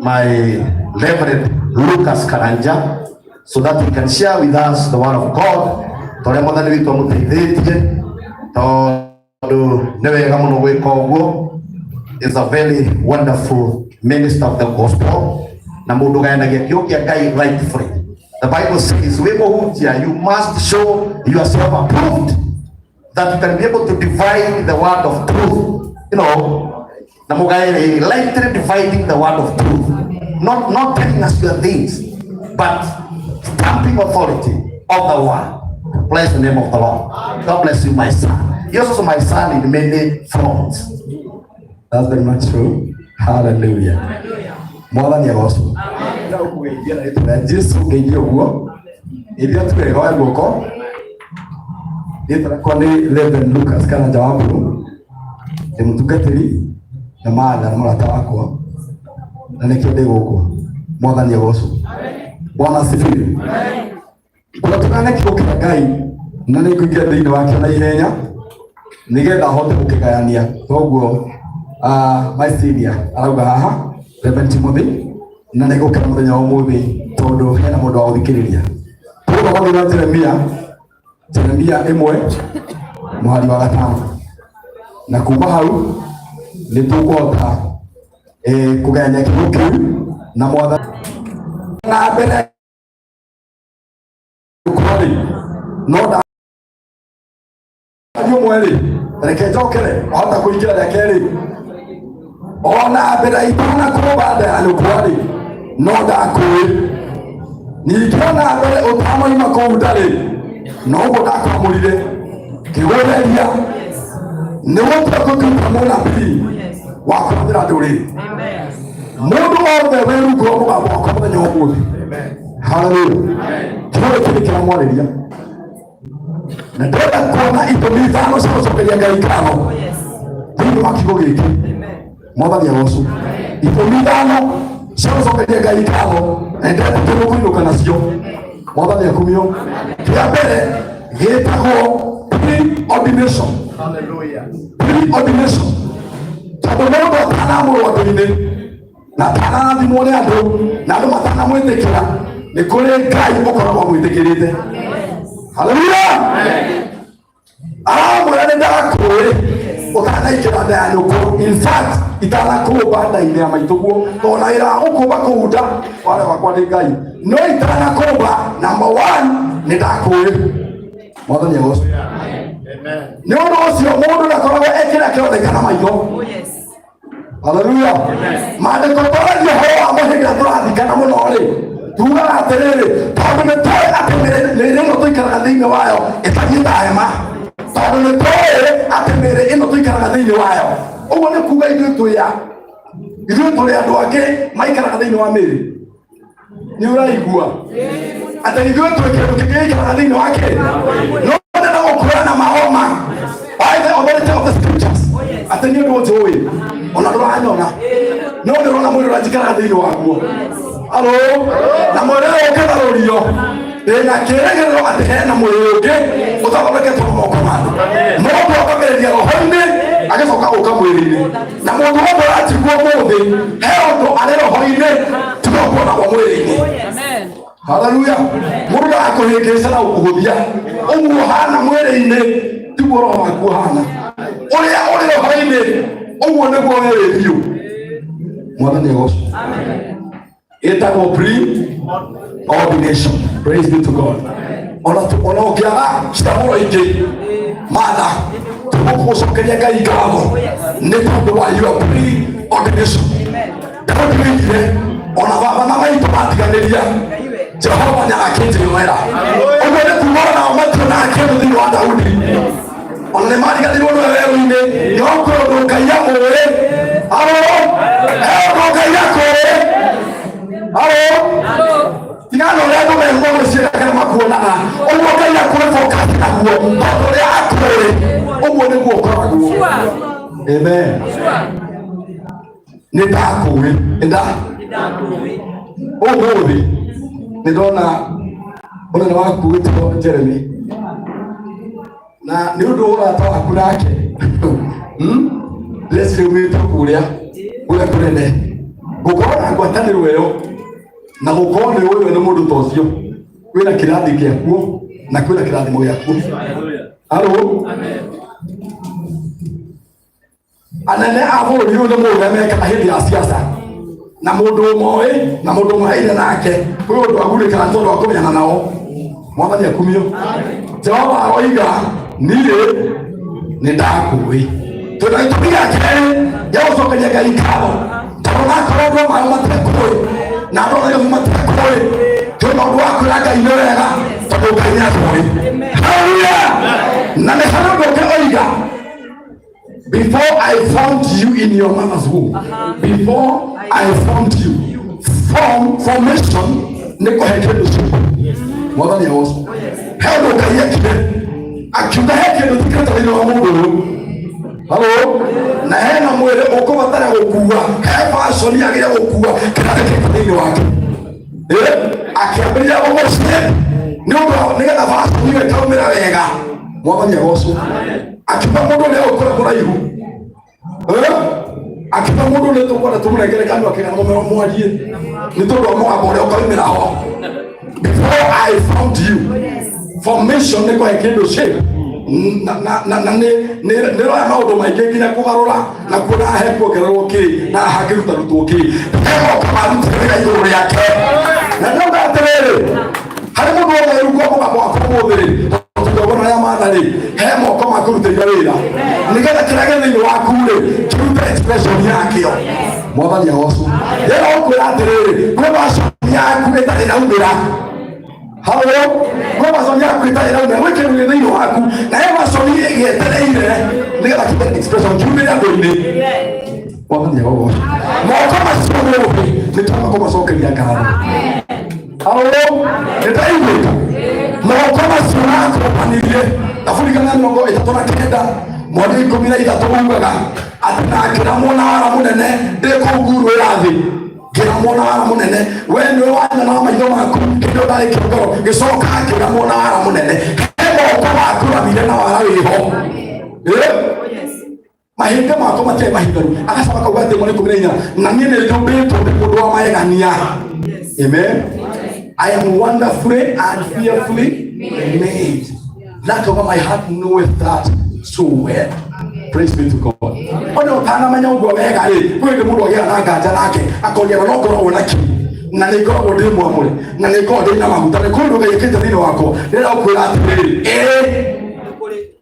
my Reverend Lucas Karanja so that he can share with us the word of God. Torĩa Mwathani witũ amũteithĩtie tondũ nĩ wega mũno gwĩka ũguo. Is a very wonderful minister of the gospel na mũndũ ũgayanagia kiugo kĩa Ngai rightfully. The Bible says wĩ mũhunjia you must show yourself approved that you can be able to divide the word of truth. You know, na mugae rightly dividing the word of truth. Not telling us your things, but stamping authority of the word. Bless the name of the Lord. God bless you, my son. You're also my son in many fronts. That's very much true. Hallelujah. Mwathani agocwo. Na ũkũgeithia na rĩtwa rĩa Jesu ngeithie ũguo. Ithia tuwega oya guoko. Rĩtwa rĩakwa nĩ Reverend Lucas Karanja wa Mburu. Ndĩ mũtungatĩri na Martha nĩ mũrata wakwa na nĩkĩo ndĩ gũkũ. Mwathani agocwo. Bwana asifiwe. Kũrĩa tũgane kiugo kĩa Ngai na nĩ ngũingĩra thĩinĩ wakĩo na ihenya nĩgetha hote gũkĩgayania. Koguo my senior arauga haha Reverend Timothy na nĩ ngũkena mũthenya wa ũmũthĩ tondũ hena mũndũ wa gũthikĩrĩria. Tũgũthoma thĩinĩ wa Jeremia, Jeremia 1 mũhari wa 5 na kuma hau nĩ tũkũhota kũgayania kiugo kĩu na Mwathani na mbere rĩ no nda ũmwe rĩ reke njokere wahota kũingĩra rĩa kerĩ ona mbere itanakũmba nda ya nyũkwa rĩ no ndakũĩ ningĩ ona mbere ũtanoima kũu nda rĩ noguo ndakwamũrire ngĩgũtheria nĩgũtua gũtuĩka mũnabii wa kũrathĩra ndũrĩrĩ mũndũ wothe wĩ rungu rwa mũgambo wakwa mũthenya wa ũmũthĩ. Haleluya. Kiugo gĩkĩ nĩ kĩramwarĩria na ndĩrenda kuona itũmi ithano cia gũcokeria Ngai ngatho thĩinĩ wa kiugo gĩkĩ. Mwathani agocwo. Itũmi ithano cia gũcokeria Ngai ngatho na ndĩrenda tũgũkũinũka nacio. Mwathani akumio. Kĩa mbere gĩtagwo pre-ordination. Hallelujah. Pre-ordination. Tondũ mũndũ atanamũrwo andũ-inĩ na atanarathimwo nĩ andũ na andũ matanamwĩtĩkĩra nĩ kũrĩ Ngai ũkoragwo amwĩtĩkĩrĩte. Haleluya. Aramwĩra nĩ ndakũĩ ũtanaingĩra nda ya nyũkwa. In fact itanakũmba nda-inĩ ya maitũguo tondũ na wĩra wa gũkũmba kũu nda warĩ wakwa nĩ Ngai no itanakũmba number 1 nĩ ndakũĩ. Mwathani agocwo. Nĩ ũndũ ũcio mũndũ ndakoragwo ekĩra kĩronekana maitho. Haleluya. Maandĩko twaragia ũhoro wa mũhĩnga tũrathikana mũno rĩ, tugaga atĩrĩrĩ, tondũ nĩ tũĩ atĩ mĩĩrĩ ĩno tũikaraga thĩinĩ wayo ĩtariĩ ta hema, tondũ nĩ tũĩ atĩ mĩĩrĩ ĩno tũikaraga thĩinĩ wayo, ũguo nĩ kuga ithuĩ twĩ a, ithuĩ tũrĩ andũ angĩ maikaraga thĩinĩ wa mĩĩrĩ. Nĩ ũraigua atĩ ithuĩ twĩ kĩndũ kĩngĩ gĩikaraga thĩinĩ wa kĩ no ndenda gũkũra na mahoma by the authority of the scriptures, atĩ nĩ ũndũ ũnjũĩ ona ndũranyona, no ndĩrona mwĩrĩ ũrĩa njikaraga thĩinĩ waguo. Alo, na mwĩrĩ ũyũ ũkĩgarũrio, ndĩna kĩrĩgĩrĩro atĩ hena mwĩrĩ ũngĩ ũtathondeketwo na moko ma andũ. Mũndũ akambĩrĩria roho-inĩ, agĩcoka gũka mwĩrĩ-inĩ, na mũndũ wothe ũranjigua ũmũthĩ, he ũndũ arĩ roho-inĩ tiga kuonagwo mwĩrĩ-inĩ. Haleluya. Mũndũ ndagakũhĩngĩca na gũkũhũthia. Ũguo hana mwĩrĩ-inĩ tiguo roho waku ũhana. Ũrĩa ũrĩ roho-inĩ ũguo nĩguo we wĩ biũ. Mwathani agocwo. Ĩtagwo pre ordination. Praise be to God. Ona ona ũngĩaga citamũro ingĩ matha, tũgũkũcokeria Ngai ngatho nĩ tondũ wa your pre ordination. Daudi oigire, ona baba na maitũ matiganĩria, Jehova nĩ agakĩnjĩoera. Ũguo nĩ kuga ona nao mationaga kĩndũ thĩinĩ wa Daudi, ona nĩ mariganĩirwo nĩwe werũ-inĩ, no kwĩ ũndũ Ngai amũĩ. Alo, he ũndũ Ngai akũĩ. Alo, tigana na ũrĩa andũ megũgwĩciria kana makuonaga. Ũguo Ngai akũĩ, focus naguo, tondũ ũrĩa akũĩ ũguo nĩguo ũkoragwo. Amen. Nĩ ndakũĩ, nĩ nda ũmũthĩ nĩ ndona mũnene waku wĩtwo Jeremy, na nĩ ũndũ wa ũrata waku nake. Ndĩreciria umĩte kũrĩa kũrĩa kũnene, gũkorwo na ngwatanĩro ĩyo na gũkorwo nĩ ũyũ nĩ mũndũ ta ũcio kwĩna kĩrathi gĩakuo na kwĩna kĩrathimo gĩakuo. Halo, anene a bũrũri ũyũ nĩ mũĩ ũrĩa mekaga hĩndĩ ya siasa, na mũndũ ũmoĩ na mũndũ ũmũheire nake kwĩ ũndũ agurĩkaga tondũ wa kũmenyana nao. Mwathani akumio. Jehova aroiga, niĩ nĩ ndakũĩ. Twĩna gĩtũmi gĩa kerĩ gĩa gũcokeria Ngai ngatho, tondũ nakorwo andũ amwe matekũĩ na andũ othe matekũĩ, twĩna ũndũ wa kwĩra Ngai nĩ wega, tondũ Ngai nĩ atũĩ. Haleluya. Na nĩ harĩ ũndũ ũngĩ oiga, "Before I formed you in your mother's womb." Before I formed you. Form, formation, nĩ kũhe kĩndũ ciugo. Mwathani agocwo. He ũndũ Ngai ekire. Akiuga he kĩndũ tikĩrĩte thĩinĩ wa mũndũ ũyũ. Halo? Na hena mwĩrĩ ũkũbatara gũkua. He fashion yagĩrĩire gũkua kĩrĩa gĩkĩte thĩinĩ wake. Akĩambĩrĩria gũgũcĩ nĩ ũndũ nĩgetha fashion ĩyo ĩkaumĩra wega. Mwathani agocwo. Akiuga mũndũ ũrĩa ũkũra kũraihu, akiuga mũndũ ũrĩa tũkwenda tũmũnengere kanua kega na mũmero mwarie nĩ tondũ wa mũgambo ũrĩa ũkaumĩra ho. Before I found you. Formation nĩ kũhe kĩndũ shape, na nĩ roya maũndũ maingĩ nginya kũgarũra na kuona he kuongererwo kĩ na hangĩrutarutwo kĩ, he moko marutire wĩra igũrũ rĩake. Na ndauga atĩrĩrĩ, harĩ mũndũ wothe wĩrugwo mũgambo waku ũmũthĩ rĩ, tũgongona rĩa matha rĩ, he moko makũrutĩire wĩra nĩgetha kĩrĩa gĩ thĩinĩ waku rĩ kĩrute expression yakĩo. Mwathani agocwo. Rĩrĩa ũkwĩra atĩrĩrĩ, kwĩ version yaku ĩtarĩ ĩraumĩra. Halo, kwĩ version yaku ĩtarĩ ĩraumĩra, gwĩ kĩndũ gĩ thĩinĩ waku na he version ĩgĩetereire nĩgetha kĩrute expression kiumĩre andũ-inĩ. Mwathani agocwo. Moko macio mũthĩ nĩ twamba kũmacokeria ngatho. Halo, nĩndaiguĩka moko macio makũmbanirie. Thaburi kana 39 mweri 13 ugaga atĩ na ngĩramwo na wara mũnene ndĩ kũu nguru ĩrathĩ, ngĩramwo na wara mũnene. We nĩwe wanyona na maitho maku hĩndĩ ĩyo ndarĩ kĩongoro, gĩcoka ngĩramwo na wara mũnene. He moko makũramire na wara wĩho. Mahĩndĩ makwa matiarĩ mahingaru. Agacoka akauga atĩ mweri 14, na niĩ nĩ njũmbĩtwo ndĩ mũndũ wa magegania. Amen. I am wonderfully and fearfully made. That over my heart knoweth that so well. Praise be to God. Ona ũtanamenya ũguo wega rĩ, kwĩ hĩndĩ mũndũ agĩaga na nganja nake akoria, na no ngoragwo na kĩ, na nĩ ngoragwo ndĩ mwamũre, na nĩ ngoragwo ndĩ na maguta, nĩ kũndũ Ngai ĩkĩte thĩinĩ wakwa. Rĩrĩa ũkwĩra atĩrĩrĩ, ĩĩ.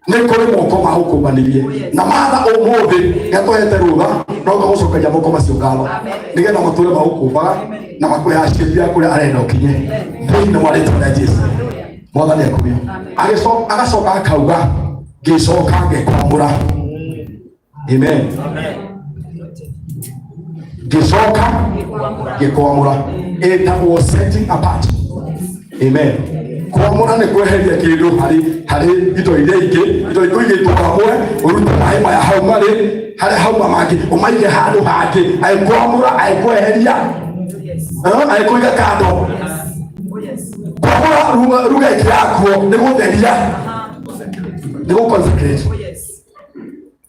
Nĩ kũrĩ moko magũkũmbanirie na matha ũmũthĩ nĩatũhete rũtha no ũgagũcokeria moko macio ngatho nĩgetha matũre magũkũmbaga na makũheaga ciĩmbia kũrĩa arenda ũkinye thĩinĩ wa rĩtwa rĩa Jesu. Mwathani akumio. Agacoka akauga ngĩcoka ngĩkwamũra. Amen. Ngĩcoka ngĩkwamũra ĩtagwo setting apart. Amen. Kwamũra nĩ kweheria kĩndũ harĩ harĩ indo iria ingĩ, indo ikũigĩtwo hamwe, ũrute maĩ maya hau marĩ harĩa hauma mangĩ ũmaige handũ hangĩ, agĩkwamũra agĩkweheria, agĩkũiga kando. Kwamũra ruga ĩngĩ yakuo nĩ gũtheria, nĩ gũ consecrate.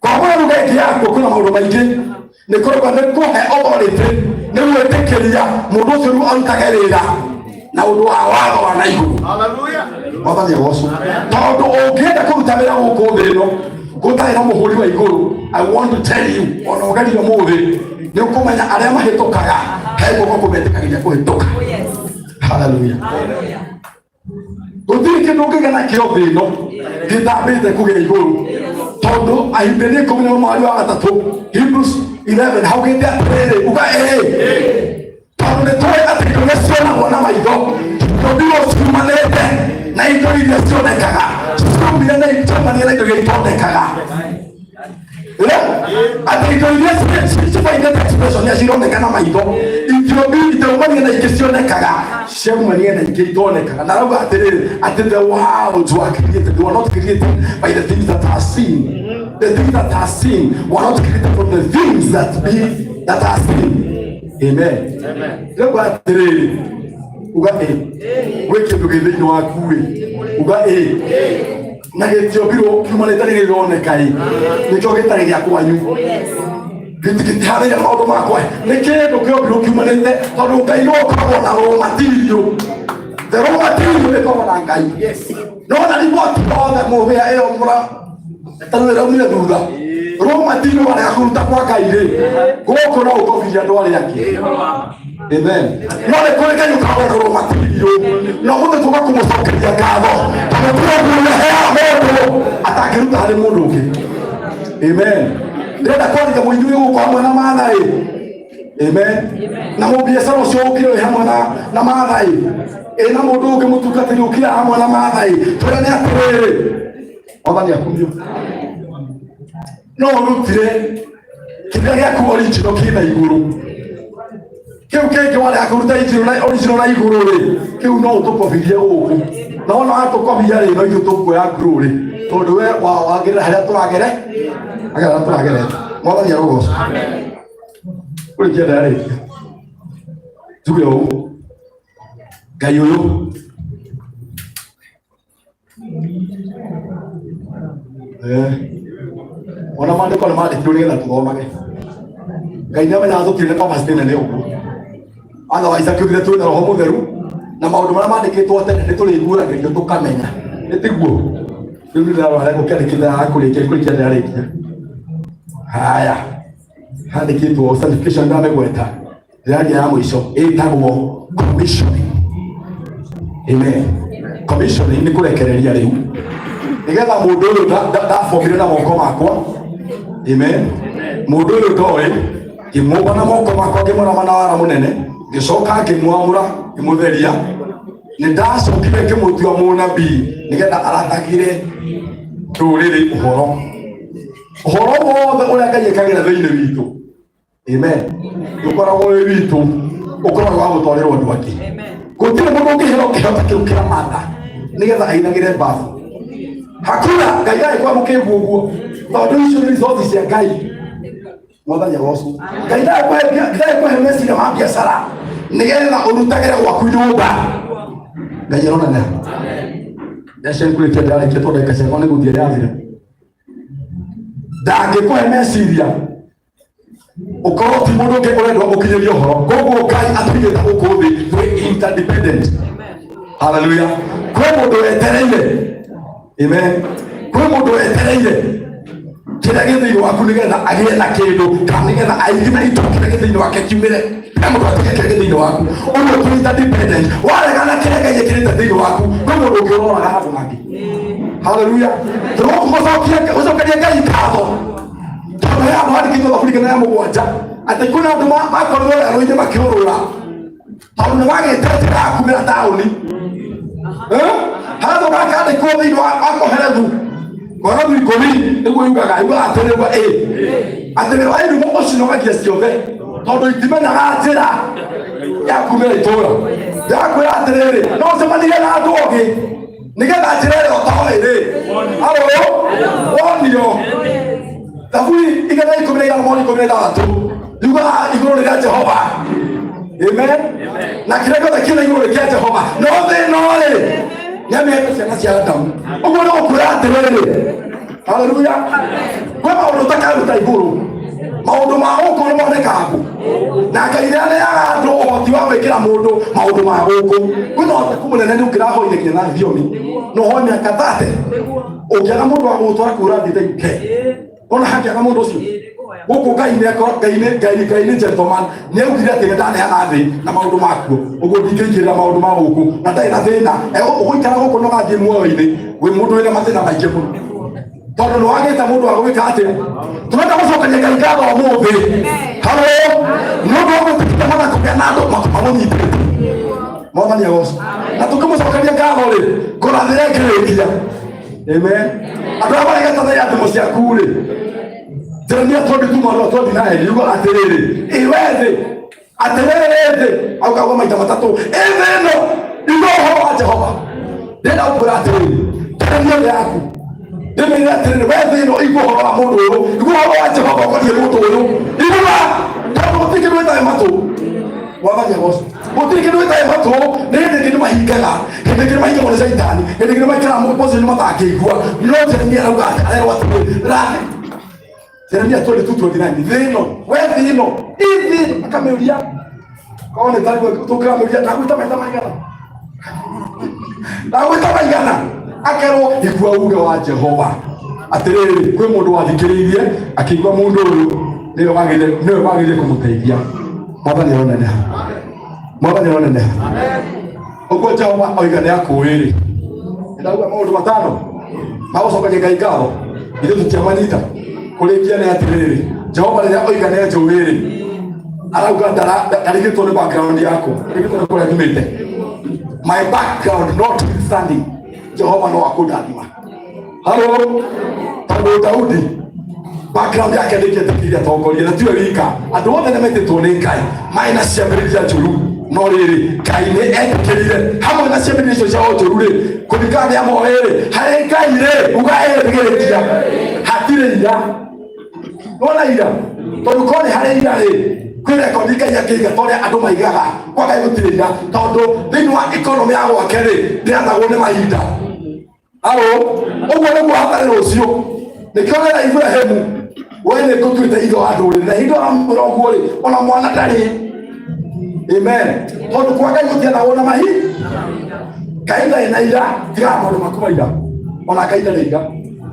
Kwamũra ruga ĩngĩ yakuo kwĩna maũndũ maingĩ, nĩ kũrũga, nĩ kũhe authority, nĩ gwĩtĩkĩria mũndũ ũcio rĩu arutage wĩra na ũndũ wa watho wa na igũrũ. Mwathani agocwo. Tondũ ũngĩenda kũruta wĩra gũkũ thĩ ĩno gũtarĩ na mũhũri wa igũrũ, I want to tell you, ona ũgerio mũthĩ nĩ ũkũmenya arĩa mahĩtũkaga he guoko kũmetĩkagĩria kũhĩtũka. Hallelujah. Gũtirĩ kĩndũ ũngĩgĩa nakĩo thĩ ĩno gĩtambĩte kũgĩa igũrũ, tondũ Ahibirania 13 Hebrews 11 haugĩte atĩrĩrĩ, uga ĩĩ, tondũ nĩ tũĩ atĩ indo iria cionagwo na maitho tondũ ciumanĩte na indo iria cionekaga, ciumire na ciumanire na indo iria itonekaga. Atĩ indo iria cibainĩte expression ya cironeka na maitho itiobi itaumania na ingĩ cionekaga, ciaumania na ingĩ itonekaga. Na arauga atĩrĩrĩ, atĩ the worlds were created, they were not created by the things that are seen, the things that are seen were not created from the things that be that are seen. Amen. Rĩu atĩrĩrĩ, uga ĩ, gwĩ kĩndũ gĩ thĩinĩ waku ĩ, uga ĩ, na gĩtiombirwo kiumanĩte nĩ gĩroneka ĩ, nĩkĩo gĩtarĩ gĩa kwanyu, gĩtiharĩire maũndũ makwa, nĩ kĩndũ kĩombirwo kiumanĩte, tondũ Ngai no ũkoragwo na raw material. The raw material ĩkoragwo na Ngai. No na riboti othe mũhĩa ĩyo mũra tondũ ĩraumire thutha raw material arĩa kũruta kwa Ngai rĩ, gũkũ no ũkobirie andũ arĩa angĩ. Amen. No nĩ kũrĩ Ngai ũkoragwo na raw material, no mũthĩ tũka kũmũcokeria ngatho tondũ kũrĩ ũndũ ũrĩa mũndũ atangĩruta harĩ mũndũ ũngĩ. Amen. Ndĩrenda kwarĩria mũithuĩ gũkũ hamwe na Maathai. Amen. Na mũbiacara ũcio ũkire wĩ hamwe na Maathai, ĩ na mũndũ ũngĩ mũtungatĩri ũkire hamwe na Maathai, twĩrane atĩrĩrĩ, Mwathani akumio. No ũrutire kĩrĩa gĩaku original kĩna igũrũ, kĩu kĩngĩ warega kũruta original na igũrũ rĩ, kĩu no ũtũkobirie gũkũ, na wona watũkobia rĩ, no ithuĩ tũkuoya glory, tondũ we wagĩrĩra harĩa tũragere, agera tũragerete. Mwathani arogocwo. Kũrĩkia ndarĩkia njuge ũũ, Ngai ũyũ ona maandĩko nĩ mandĩkirwo nĩgetha tũthomage. Ngai nĩ amenyaga tũtirĩ na capacity nene ũguo, otherwise akiugire twĩna roho mũtheru na maũndũ marĩa mandĩkĩtwo tene nĩ tũrĩguũragĩrio tũkamenya, nĩ tiguo? Rĩu nĩ ndĩrarora harĩa gũkĩandĩkĩte haha, kũrĩkia kũrĩkia ndĩrarĩkia haya handĩkĩtwo sanctification, ndamĩgweta ndĩraria ya mũico ĩtagwo commissioning. Amen. Commissioning nĩ kũrekereria rĩu nĩgetha mũndũ ũyũ ndabomire na moko makwa. Amen. Mũndũ ũyũ ndoĩ, ngĩmũmba na moko makwa, ngĩmũrama na wara mũnene, ngĩcoka ngĩmwamũra, ngĩmũtheria, nĩ ndacokire ngĩmũtua mũnabii nĩgetha arathagĩre ndũrĩrĩ ũhoro, ũhoro wothe ũrĩa Ngai ekagĩra thĩinĩ witũ. Amen. Ũkoragwo wĩ witũ, ũkoragwo wa gũtwarĩrwo andũ angĩ. Gũtirĩ mũndũ ũngĩheo kĩheo ta kĩu kĩa Martha nĩgetha ainagĩre mbabu. Hakuna. Ngai agĩkorwo mũkĩgu ũguo, tondũ icio nĩ resources cia Ngai. Mwathani agocwo. Ngai ndagĩkũhe meciria ma biacara nĩgetha ũrutagĩre gwaku nyũmba. Ngai aronania ndacekũrĩkia, ndarĩkia tondũ ndagĩka ciakwa nĩ gũthiĩ yathira. Ndangĩkũhe meciria ũkorwo ti mũndũ ũngĩ ũrenda ũkinyĩria ũhoro. Koguo Ngai atũigĩte gũkũ thĩ twĩ interdependent. Haleluya. Kwĩ mũndũ wetereire. Amen. Kwĩ mũndũ wetereire kĩrĩa gĩ thĩinĩ waku nĩgetha agĩe na kĩndũ, kana nĩgetha aigime indo kĩrĩa gĩ thĩinĩ wake kiumĩre. He mũndũ atige kĩrĩa gĩ thĩinĩ waku ũguo twĩ interdependent. Waregana kĩrĩa Ngai ekĩrĩte thĩinĩ waku, kwĩ mũndũ ũngĩ ũroraga handũ hangĩ. Haleluya. Tũgũcokia gũcokeria Ngai ngatho tondũ he handũ handĩkĩtwo thaburi kana ya mũgwanja atĩ kwĩna andũ makorirwo werũ-inĩ makĩũrũra tondũ nĩ wagĩte njĩra ya kumĩra taũni. Handũ gakandĩkwo thĩinĩ wa Kohelethu, Kohelethu 10 nĩguo yugaga, yugaga atĩrĩ, yuga ĩ atĩ wĩra wa irumo ũcinogagia ciothe tondũ itimenyaga njĩra ya kumĩra itũũra. Ndĩrakwĩra atĩrĩrĩ, no ũcemanirie na andũ ogĩ nĩgetha njĩra ĩrĩa ũtoĩ rĩ alo wonio. Thaburi 115 mweri 16 yugaga igũrũ nĩ rĩa Jehova. Amen. Na kĩrĩa gĩothe kĩna igũrũ nĩ kĩa Jehova, no thĩ ĩno rĩ nĩamĩhete ciana cia Adamu. Ũguo nĩ gũkwĩra atĩrĩrĩ, haleluya, kwĩ maũndũ ũtakaruta igũrũ, maũndũ ma gũkũ nĩ monekaga kũ na Ngai rĩrĩa aneaga andũ ũhoti wa gwĩkĩra mũndũ maũndũ ma gũkũ. Kwĩna ũhoteku mũnene nĩ ũkĩrahoire nginya na thiomi no hoe mĩaka 30 ũngĩaga mũndũ wa gũgũtwara kũra thiĩte UK, ona hangĩaga mũndũ ũcio gũkũ. Ngai nĩ Ngai nĩ Ngai Ngai nĩ gentleman, nĩ augire atĩ ndaneana thĩ na maũndũ makuo, ũguo ndingĩingĩrĩra maũndũ ma gũkũ na ndarĩ na thĩna. Ũgũikara gũkũ no gathiĩ muoyo-inĩ wĩ mũndũ wĩna mathĩna maingĩ mũno tondũ nĩ wagĩte mũndũ wa gwĩka atĩa. Tũrenda gũcokeria Ngai ngatho ũmũthĩ, halo, nĩ ũndũ wa gwĩtĩkĩria mana kũgĩa na andũ mamũnyitĩte. Mwathani agocwo. Na tũkĩmũcokeria ngatho rĩ, ngũrathĩre ngĩrĩkia. Amen. Andũ arĩa marĩgetathia thimũ ciaku rĩ, Jeremia 22 mwaro wa 29 yugaga atĩrĩrĩ, iwe thĩ, atĩrĩrĩ thĩ, auga maita matatũ, ĩ thĩ ĩno, igua ũhoro wa Jehova. Ndĩrenda gũkwĩra atĩrĩrĩ, Jeremia nĩ yaku, ndĩmĩre atĩrĩrĩ, we thĩ ĩno, igua ũhoro wa mũndũ ũyũ, igua ũhoro wa Jehova ũkoniĩ mũndũ ũyũ, igua, tondũ gũtirĩ kĩndũ gĩtarĩ matũ. Mwathani agocwo. Gũtirĩ kĩndũ gĩtarĩ matũ. Nĩ hĩndĩ kĩndũ mahingaga, hĩndĩ kĩndũ mahingagwo nĩ Caitani, hĩndĩ kĩndũ maikaraga mũciĩ nĩ matangĩigua. No Jeremia arauga atĩ arerwo atĩrĩ ra Jeremia 22:29, thĩ ĩno, we thĩ ĩno, ĩ thĩ ĩno, akamĩũria korwo nĩ tarĩguo tũkĩramĩũria, ndagwĩta maita maigana, ndagwĩta maigana, akerwo igua uge wa Jehova atĩrĩrĩ, kwĩ mũndũ wathikĩrĩirie akĩigua mũndũ ũyũ nĩwe wagĩrĩire kũmũteithia. Mwathani aroneneha, Mwathani aroneneha. Ũguo Jehova oiga nĩ akũĩ-rĩ, ndauga maũndũ matano magũcokagia Ngai ngatho, ithuĩ tũtiamanyita. Kũrĩkia nĩ atĩrĩrĩ, Jehova rĩrĩa oiga nĩ anjũĩ-rĩ, arauga ndarigĩtwo nĩ background yakwa, ndarigĩtwo nĩ kũrĩa nyumĩte, my background notwithstanding, Jehova no akũndathima. Halo, tondũ Daudi background yake ndĩngĩetĩkĩire atongoria, na tiwe wika, andũ othe nĩ metĩtwo nĩ Ngai marĩ na ciambĩrĩria njũru, no rĩrĩ Ngai nĩ etĩkĩrire hamwe na ciambĩrĩria icio ciao njũru rĩ, kũringana nĩ amoĩ rĩ, harĩ Ngai rĩ, uga ĩrĩgĩrĩkia hatirĩ ira nona ira, tondũ korwo nĩ harĩ ira rĩ, kwĩ rekondi Ngai akĩiga ta ũrĩa andũ maigaga. Kwa Ngai gũtirĩ ira, tondũ thĩinĩ wa economy ya gwake rĩ, ndĩathagwo nĩ mahinda. Alo, ũguo nĩguo hatarĩ rũciũ. Nĩkĩo wĩra Iburahĩmu, we nĩ ngũtuĩte ithe wa ndũrĩrĩ, na hingo aramwĩra ũguo rĩ, ona mwana ndarĩ. Amen. Tondũ kwa Ngai gũtiathagwo na mahi. Ngai ndarĩ na ira, tigaga maũndũ maku ma ira. Ona Ngai ndarĩ ira.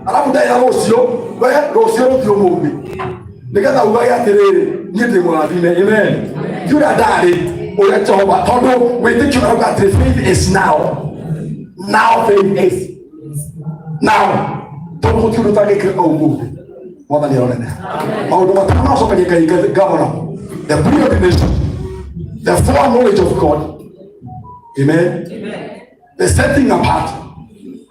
Arabu ndarĩ na rũciũ, we rũciũ rũtirĩ ũmũthĩ. Nĩgetha ugage atĩrĩrĩ, niĩ ndĩ mũrathime. Amen. Ti ũrĩa ndarĩ, ũrĩa Jehova, tondũ wĩtĩkio ũrauga atĩrĩ, faith is now. Now faith is now, tondũ gũtirĩ ũndũ ũtangĩkĩra ũmũthĩ. Mwathani aroneneha. Maũndũ matano macokagia Ngai ngatho namo: the preordination, the foreknowledge of God, amen, the setting apart,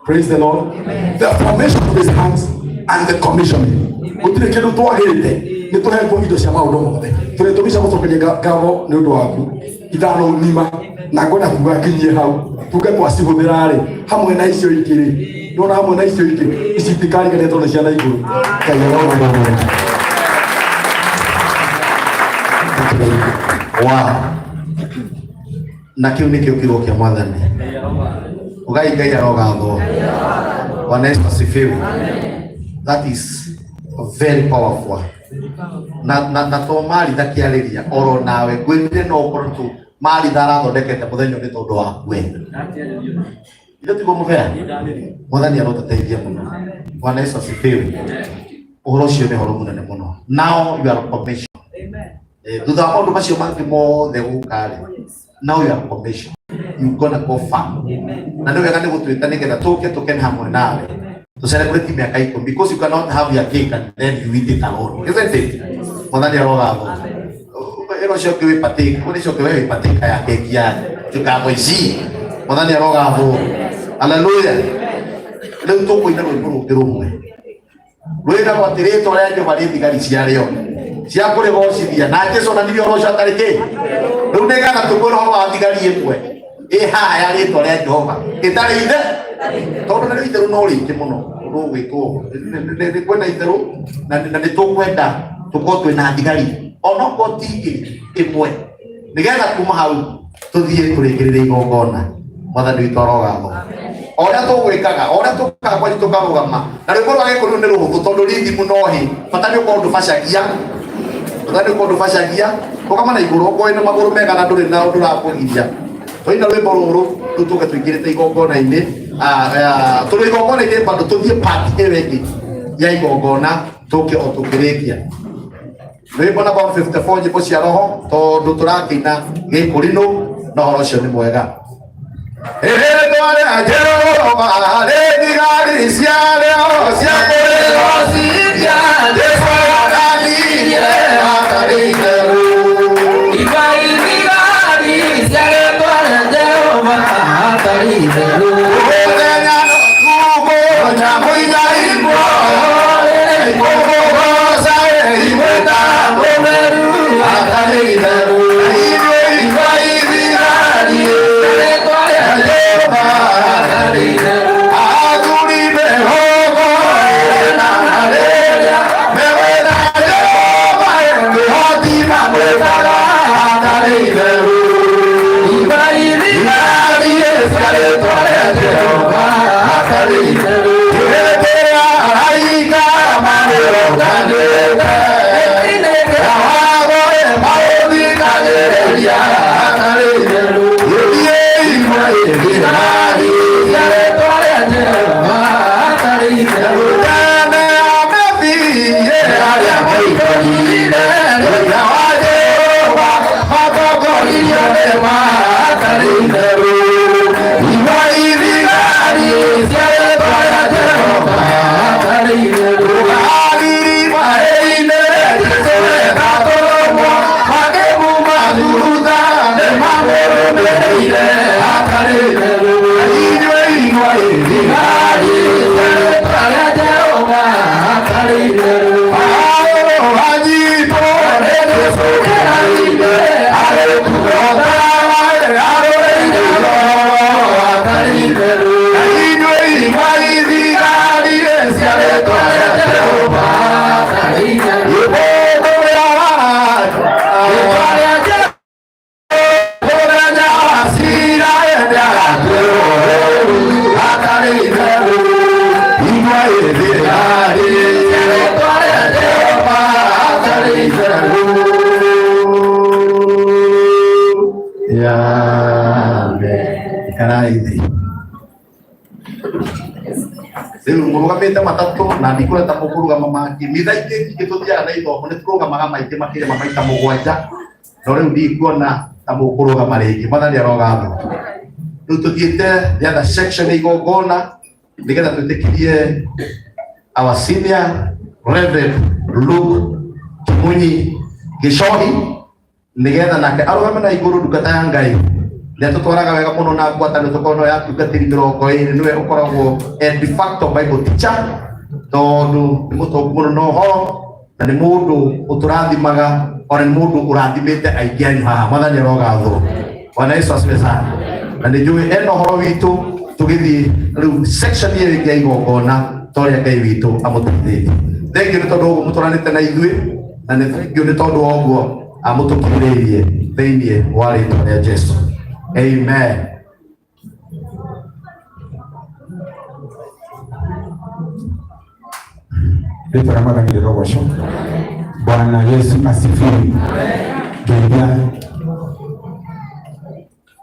praise the Lord, the formation of his hands and the commissioning. Gũtirĩ kĩndũ twagĩte, nĩ tũhetwo indo cia maũndũ mothe. Tũrĩ tũmi cia gũcokeria ngatho nĩ ũndũ waku ithano nima, na ngwenda kuga nginyie hau, tuge twacihũthĩra rĩ, hamwe na icio ingĩ rĩ, nona hamwe na icio ingĩ ici itikarigania tondũ nĩ ciana igũrũ. Ngai arorathime. Wow. Na kĩu nĩkĩo kiugo kĩa Mwathani. Ugai Ngai arogathwo. Bwana Yesu asifiwe. That is very powerful. Na to Maritha kĩarĩria oro nawe ngwĩrire no ũkorwo tu Maritha arathondekete mũthenya ũyũ nĩ tondũ waku we. Ithe tiguo mũbea? Mwathani arotũteithia mũno. Bwana Yesu asifiwe. Ũhoro ũcio nĩ ũhoro mũnene mũno. Now you are commissioned. Thutha wa maũndũ macio mangĩ mothe gũka rĩ, now you are commissioned. You gonna go far. Na nĩ wega nĩ gũtwĩta nĩgetha tũke tũkene hamwe nawe. To celebrate mĩaka 10, because you cannot have your cake and then you eat it alone, isn't it? Mwathani arogathwo. Ĩno ũcio ũngĩ wĩ partake, ũcio ũngĩ we wĩ partake ya keki ya tukamũici. Mwathani arogathwo. Haleluya. Rĩu tũkũina rwĩmbo rũngĩ rũmwe rwĩragwo atĩ rĩtwa rĩa Jehova rĩ thigari ciarĩo cia kũrĩgocithia, na Jesu onanirie ũhoro ũcio atarĩ kĩ. Rĩu nĩgetha tũkwĩra ũhoro wa thigari ĩmwe ĩ haha ya rĩtwa rĩa Jehova ĩtarĩ ithe, tondũ narĩo itherũ no rĩingĩ mũno rũgwĩkwo nĩ kwĩna itherũ, na nĩ tũkwenda tũkorwo twĩna thigari onokorwo ti igĩrĩ, ĩmwe, nĩgetha kuma hau tũthiĩ tũrĩkĩrĩre igongona. Mwathani witũ arogathwo. O ũrĩa tũgwĩkaga, o ũrĩa tũkaga kwanyu tũkarũgama na rwĩmbo rwa Gĩkũyũ nĩ rũhũthũ tondũ rithimu no hĩ, bata nĩ ũkorwo ndũbacagia, bata nĩ ũkorwo ndũbacagia. Rũgama na igũrũ okorwo wĩna magũrũ mega na ndũrĩ na ũndũ ũrakũgiria. Twaina rwĩmbo rũrũ rĩu tũke tũingĩrĩte igongona-inĩ, tũrĩ igongona-inĩ bado tũthiĩ part ĩyo ĩngĩ ya igongona tũke o tũkĩrĩkia rwĩmbo namba 54, nyĩmbo cia roho, tondũ tũrakĩina Gĩkũrinũ na ũhoro ũcio nĩ mwega. Rĩtwa rĩa Jehova rĩ thigari ciarĩo cia kũrĩgocithia, Jesũ onanirie hatarĩ itherũ. Igai thigari cia rĩtwa rĩa Jehova hatarĩ itherũ. Mũthenya na ũtukũ nyamũ iria i muoyo ikũmũgooca imwĩta mũtheru hatarĩ itherũ. Inyuĩ igai thigari rĩtwa rĩa Jehova hatarĩ itherũ. Athuri mĩhũmũ na rĩrĩa megwĩta Jehova kĩhoti mamwĩtaga hatarĩ itherũ. Igai thigari cia rĩtwa rĩa Jehova hatarĩ itherũ. Hĩndĩ ya araika marĩũnganĩte watho maũthikagĩrĩria hatarĩ itherũ. Gĩthiĩ imwe thigari cia rĩtwa rĩa Jehova hatarĩ itherũ. Tene amethiĩ arĩa moikarire ũira wa Jehova matongoririo nĩ ma hatarĩ itherũ. Imwe ithigari cia rĩtwa rĩa Jehova hatarĩ itherũ. Agiri maĩ-inĩ Jesũ etatũmwo makĩmuma thutha nĩ mamũrũmĩrĩire hatarĩ itherũ. Inyuĩ imwe ithigari cia rĩtwa rĩa Jehova hatarĩ itherũ. Paũlũ anyitwo nĩ Jesũ kĩrainĩ arĩtuotawa arũrĩire hatarĩ itherũ. Inyuĩ imwe ithigari cia rĩtwa rĩa Jehova hatarĩ itherũ. Rĩtwa Rĩtwa rĩa Jehova mũthenya wa cira nĩagatuĩrwo ũũru hatarĩ itherũ. Imwe ithigari cia rĩtwa rĩa Jehova hatarĩ itherũ. Yambe ikarai thĩ. Rĩu mũrũgamĩte matatũ na ndikuona ta mũkũrũgama mangĩ mitha ingĩ nyingĩ tũthiaga na ithomo nĩ tũrũgamaga maingĩ makĩria ma maita 7, no rĩu ndikuona ta mũkũrũgama rĩngĩ. Mwathani arogathwo. Rĩu tũthiĩte the other section ya igongona nĩgetha twĩtĩkirie our senior Reverend Luke Kimunyi Gichohi nĩgetha nake arũgame na igũrũ. Ndungata ya Ngai nĩatũtwaraga wega mũno na ngwatanĩro tũkorwo no ya atungatĩri 20, nĩwe ũkoragwo e de facto Bible teacher tondũ nĩ mũtongu mũno na ũhoro na nĩ mũndũ ũtũrathimaga, ona nĩ mũndũ ũrathimĩte aingĩ anyu haha. Mwathani arogathwo. Bwana Yesu asifiwe sana. Na nĩ njũĩ ena ũhoro witũ tũgĩthiĩ rĩu section ĩyo ĩngĩ ya igongona ta ũrĩa Ngai witũ amũteithĩtie. Thank you nĩ tondũ ũguo mũtwaranĩte na ithuĩ, na nĩ thank you nĩ tondũ wa ũguo amũtũkinyĩrĩirie thĩinĩ wa rĩtwa rĩa Jesu. Amen. Rĩtwa rĩa Mwathani rĩrogocwo. Bwana Yesu asifiwe. Ngeithia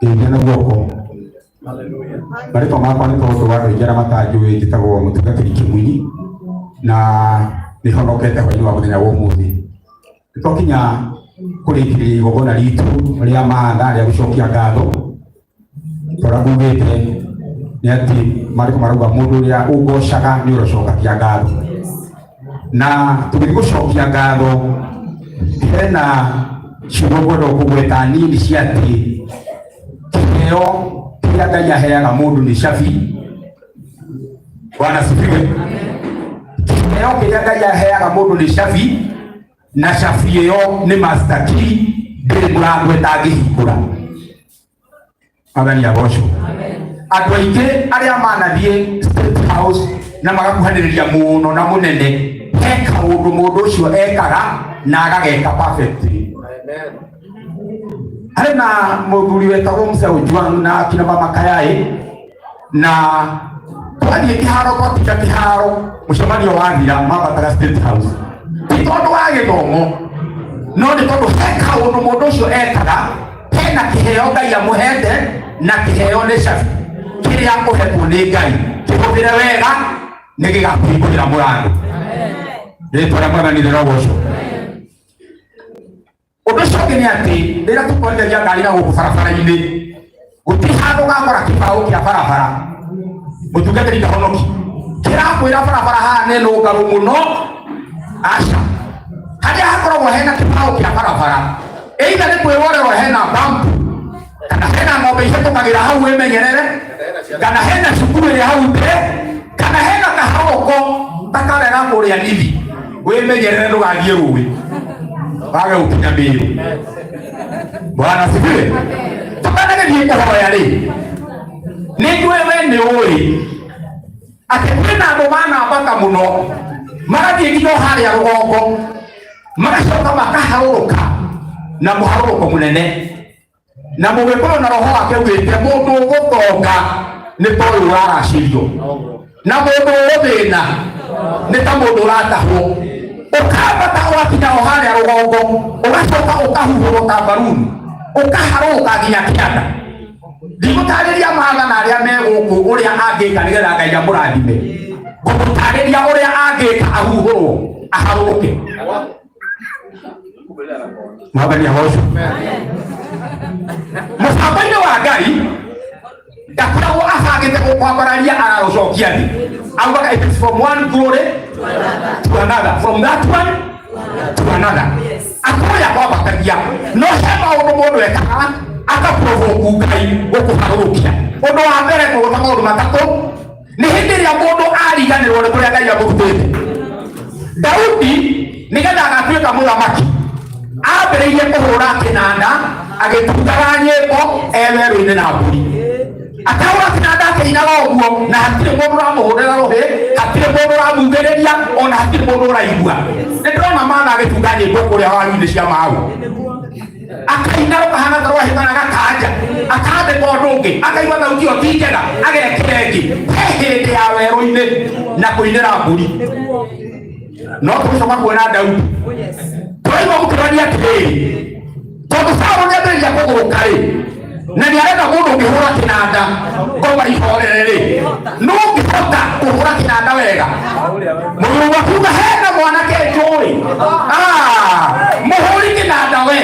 ngeithia na guoko. Marĩtwa makwa nĩ tondũ wa andũ aingĩ arĩa matanjũĩ, njĩtagwo mũtungatĩri Kĩmunyi na nĩ honokete hwainĩ wa mũthenya wa ũmũthĩ. Nĩ twakinya kũrĩkĩrĩria igongona ritũ rĩa maatha rĩa gũcokia ngatho. Torĩa ngugĩte Nĩ atĩ maandĩko marauga mũndũ ũrĩa ũgocaga nĩ ũrocokagia ngatho. Na tũgĩthiĩ gũcokia ngatho, hena ciugo ngwenda kũgweta nini cia atĩ kĩheo kĩrĩa Ngai aheaga mũndũ nĩ cabi. Bwana asifiwe. Kĩheo kĩrĩa Ngai aheaga mũndũ nĩ cabi, na cabi ĩyo nĩ master key, ndĩrĩ mũrango ĩtangĩhingũra. Mwathani agocwo. Andũ aingĩ arĩa manathiĩ State House na magakuhanĩrĩria mũno na mũnene, he kaũndũ mũndũ ũcio ekaga na agageka perfectly. Harĩ na mũthuri wetagwo Mzee Ojwang na akina mama Kayai, na twathiĩ kĩharo, twatinda kĩharo, mũcemanio wathira, mambataga State House ti tondũ wa gĩthomo, no nĩ tondũ he kaũndũ mũndũ ũcio ekaga, hena kĩheo Ngai amũhete, na kĩheo nĩ cabi. Kĩrĩa ũhetwo nĩ Ngai kĩhũthĩre wega, nĩ gĩgakũhingũrĩra mũrango. Rĩtwa rĩa Mwathani rĩrogocwo. Ũndũ ũcio ũngĩ nĩ atĩ rĩrĩa tũtwarithagia ngari na gũkũ barabara-inĩ, gũtirĩ handũ ũgakora kĩbaũ kĩa barabara mũtungatĩri ndahonoki kĩrakwĩra barabara haha nĩ nũngarũ mũno. Aca, harĩa hakoragwo hena kĩbaũ kĩa barabara, either nĩ kwĩrorerwo hena bump, kana hena ng'ombe ihĩtũkagĩra hau wĩmenyerere, kana hena cukuru ĩrĩ hau mbere, kana hena kaharũko ta karĩa ga kũrĩa nithi, wĩmenyerere ndũgathiĩ rũĩ wage gũkinya mĩĩrĩ. Bwana asifiwe. Tũkanagĩthiĩ kũhoya rĩ, nĩ njũĩ we nĩ ũĩ atĩ kwĩna andũ manambata mũno, magathiĩ nginya o harĩa rũgongo, magacoka makaharũrũka na mũharũrũko mũnene, na mũgĩkũyũ na roho wake augĩte mũndũ ũgũtonga nĩ ta ũyũ ũraracĩrio, na mũndũ ũgũthĩna nĩ ta mũndũ ũratahwo. Ũkambata ũgakinya o harĩa rũgongo, ũgacoka ũkahuhũrwo ta mbaruni, ũkaharũrũka nginya kĩanda. Ndigũtarĩria mathana arĩa me gũkũ ũrĩa angĩka nĩgetha Ngai amũrathime, ngũmũtarĩria ũrĩa angĩka ahuhũrwo aharũrũke. Mwathani agocwo. Mũbango-inĩ wa Ngai ndakoragwo abangĩte gũkwambararia agagũcokia thĩ. Augaga it is from one glory to another, from that one to another. Akoya kwambatagia, no he maũndũ mũndũ ekaga akaprovoke Ngai gũkũharũrũkia. Ũndũ wa mbere, kũgũta maũndũ matatũ, nĩ hĩndĩ ĩrĩa mũndũ ariganĩrwo nĩ kũrĩa Ngai amũrutĩte. Daudi nĩgetha agatuĩka mũthamaki ambĩrĩirie kũhũra kĩnanda agĩtungaga nyĩmbo e werũ-inĩ na mbũri, akahũra kĩnanda akĩinaga ũguo, na hatirĩ mũndũ ũramũhũrĩra rũhĩ, hatirĩ mũndũ ũramugĩrĩria, ona hatirĩ mũndũ ũraigua. Nĩ ndĩrona matha agĩtunga nyĩmbo kũrĩa waru-inĩ cia mau, akaina rũkahana ta rwahĩtana, gakanja, akandĩka ũndũ ũngĩ, akaigua thauti ĩyo ti njega, agekĩra ĩngĩ. He hĩndĩ ya werũ-inĩ na kũinĩra mbũri. No tũgĩcoka kuona Daudi, tũraigua mũkĩrania atĩrĩrĩ, tondũ Saũlũ nĩambĩrĩria kũgũrũka rĩ, na nĩarenda mũndũ ũngĩhũra kĩnanda ngoma ihorere rĩ, no ũngĩhota kũhũra kĩnanda wega. Mũthuri akiuga hena mwanake njũĩ, mũhũri kĩnanda we.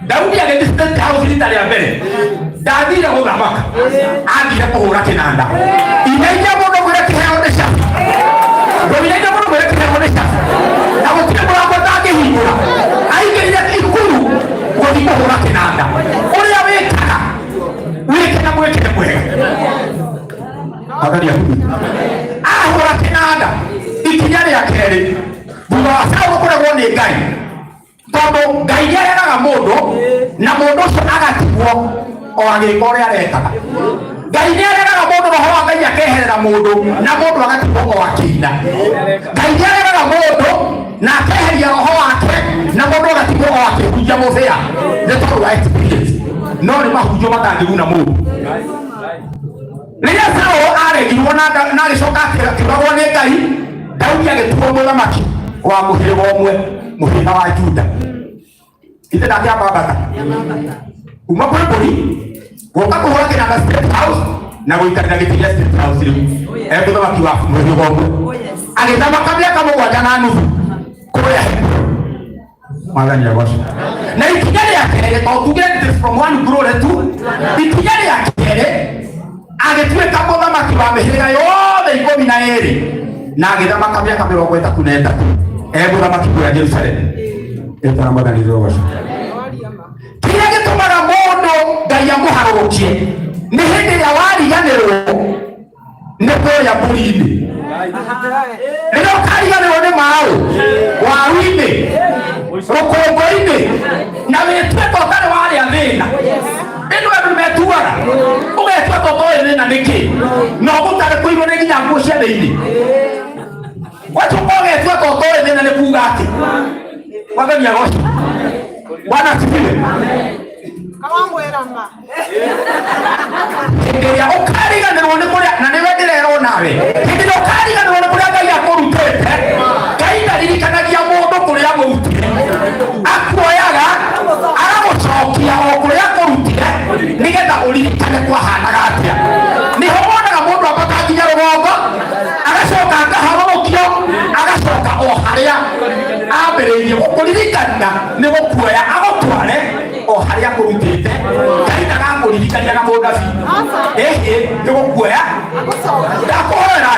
Daudi agĩthiĩ State House rita rĩa mbere, ndathire gũthamaka, athire kũhũra kĩnanda. Inaina mũndũ mwĩre kĩheo nĩ cabi. Ngũinaina mũndũ mwĩre kĩheo nĩ cabi, na gũtirĩ mũrango ũtangĩhingũra. Aingĩrire ikuru gũthiĩ kũhũra kĩnanda. Ũrĩa wĩkaga wĩke na mwĩkĩre mwega. Mwathani akuthime. Ahũra kĩnanda ikinya rĩa kerĩ thutha wa Saũlũ kũregwo nĩ Ngai, tondũ Ngai nĩ aregaga mũndũ na mũndũ ũcio agatigwo o agĩka ũrĩa arekaga. Ngai nĩ aregaga mũndũ, roho wa Ngai akeherera mũndũ na mũndũ agatigwo o akĩina. Ngai nĩ aregaga mũndũ na akeheria roho wake na mũndũ agatigwo o akĩhunjia mũbĩa nĩ tondũ wa experience, no nĩ mahunjio matangĩguna mũndũ. Rĩrĩa Saũlũ aregirwo na agĩcoka akĩũragwo nĩ Ngai, Daudi agĩtuo mũthamaki wa mũhĩrĩga ũmwe, mũhĩrĩga wa Juda. Ithe ndangĩambambata kuma kwĩ mbũri gũka kũhũra kĩnanda State House na gũikarĩra gĩtĩ gĩa State House rĩu e mũthamaki wa mũhĩrĩga ũmwe, agĩthamaka mĩaka 7.5 kũrĩa Hebron. Mwathani agocwo. Na ikinya rĩa kerĩ, to tuge it is from one glory to, ikinya rĩa kerĩ. Agĩtuĩka mũthamaki wa mĩhĩrĩga yothe 12 na agĩthamaka mĩaka 33 e mũthamaki kũrĩa Jerusalemu. Ĩtana Mwathani rũgoco. Kĩrĩa gĩtũmaga mũndũ Ngai amũharũrũkie nĩ hĩndĩ ĩrĩa wariganĩrwo nĩ kũrĩa mbũri-inĩ. Rĩrĩa ũkariganĩrwo nĩ maũ waru-inĩ rũkũngũ-inĩ na wĩtue ta ũtarĩ warĩa thĩna. Ĩno andũ metuaga ũgetua ta ũtoĩ thĩna nĩkĩ na ũgũtarĩ kũirwo nĩ nginya nguo cia thĩinĩ. Wacoka ũgetua ta ũtoĩ thĩna nĩ kuga atĩ Mwathani agocwo. Bwana asifiwe. Hĩndĩ ĩrĩa ũkariganĩrwo nĩ kũrĩa na nĩwe ndĩrerwo nawe, hĩndĩ ĩrĩa ũkariganĩrwo nĩ kũrĩa Ngai akũrutĩte, Ngai ndaririkanagia mũndũ kũrĩa amũrutire, akuoyaga agagũcokia o kũrĩa akũrutire nĩgetha ũririkane kwahanaga atĩa. Nĩho wonaga mũndũ ambata nginya rũgongo agacoka akaharũrũkio agacoka o harĩa ambĩrĩirie gũkũririkana nĩ gũkuoya agũtware o harĩa akũrutĩte. Ngai ndagakũririkania na mũnabii, ĩhĩ nĩ gũkuoya ndakũhoera.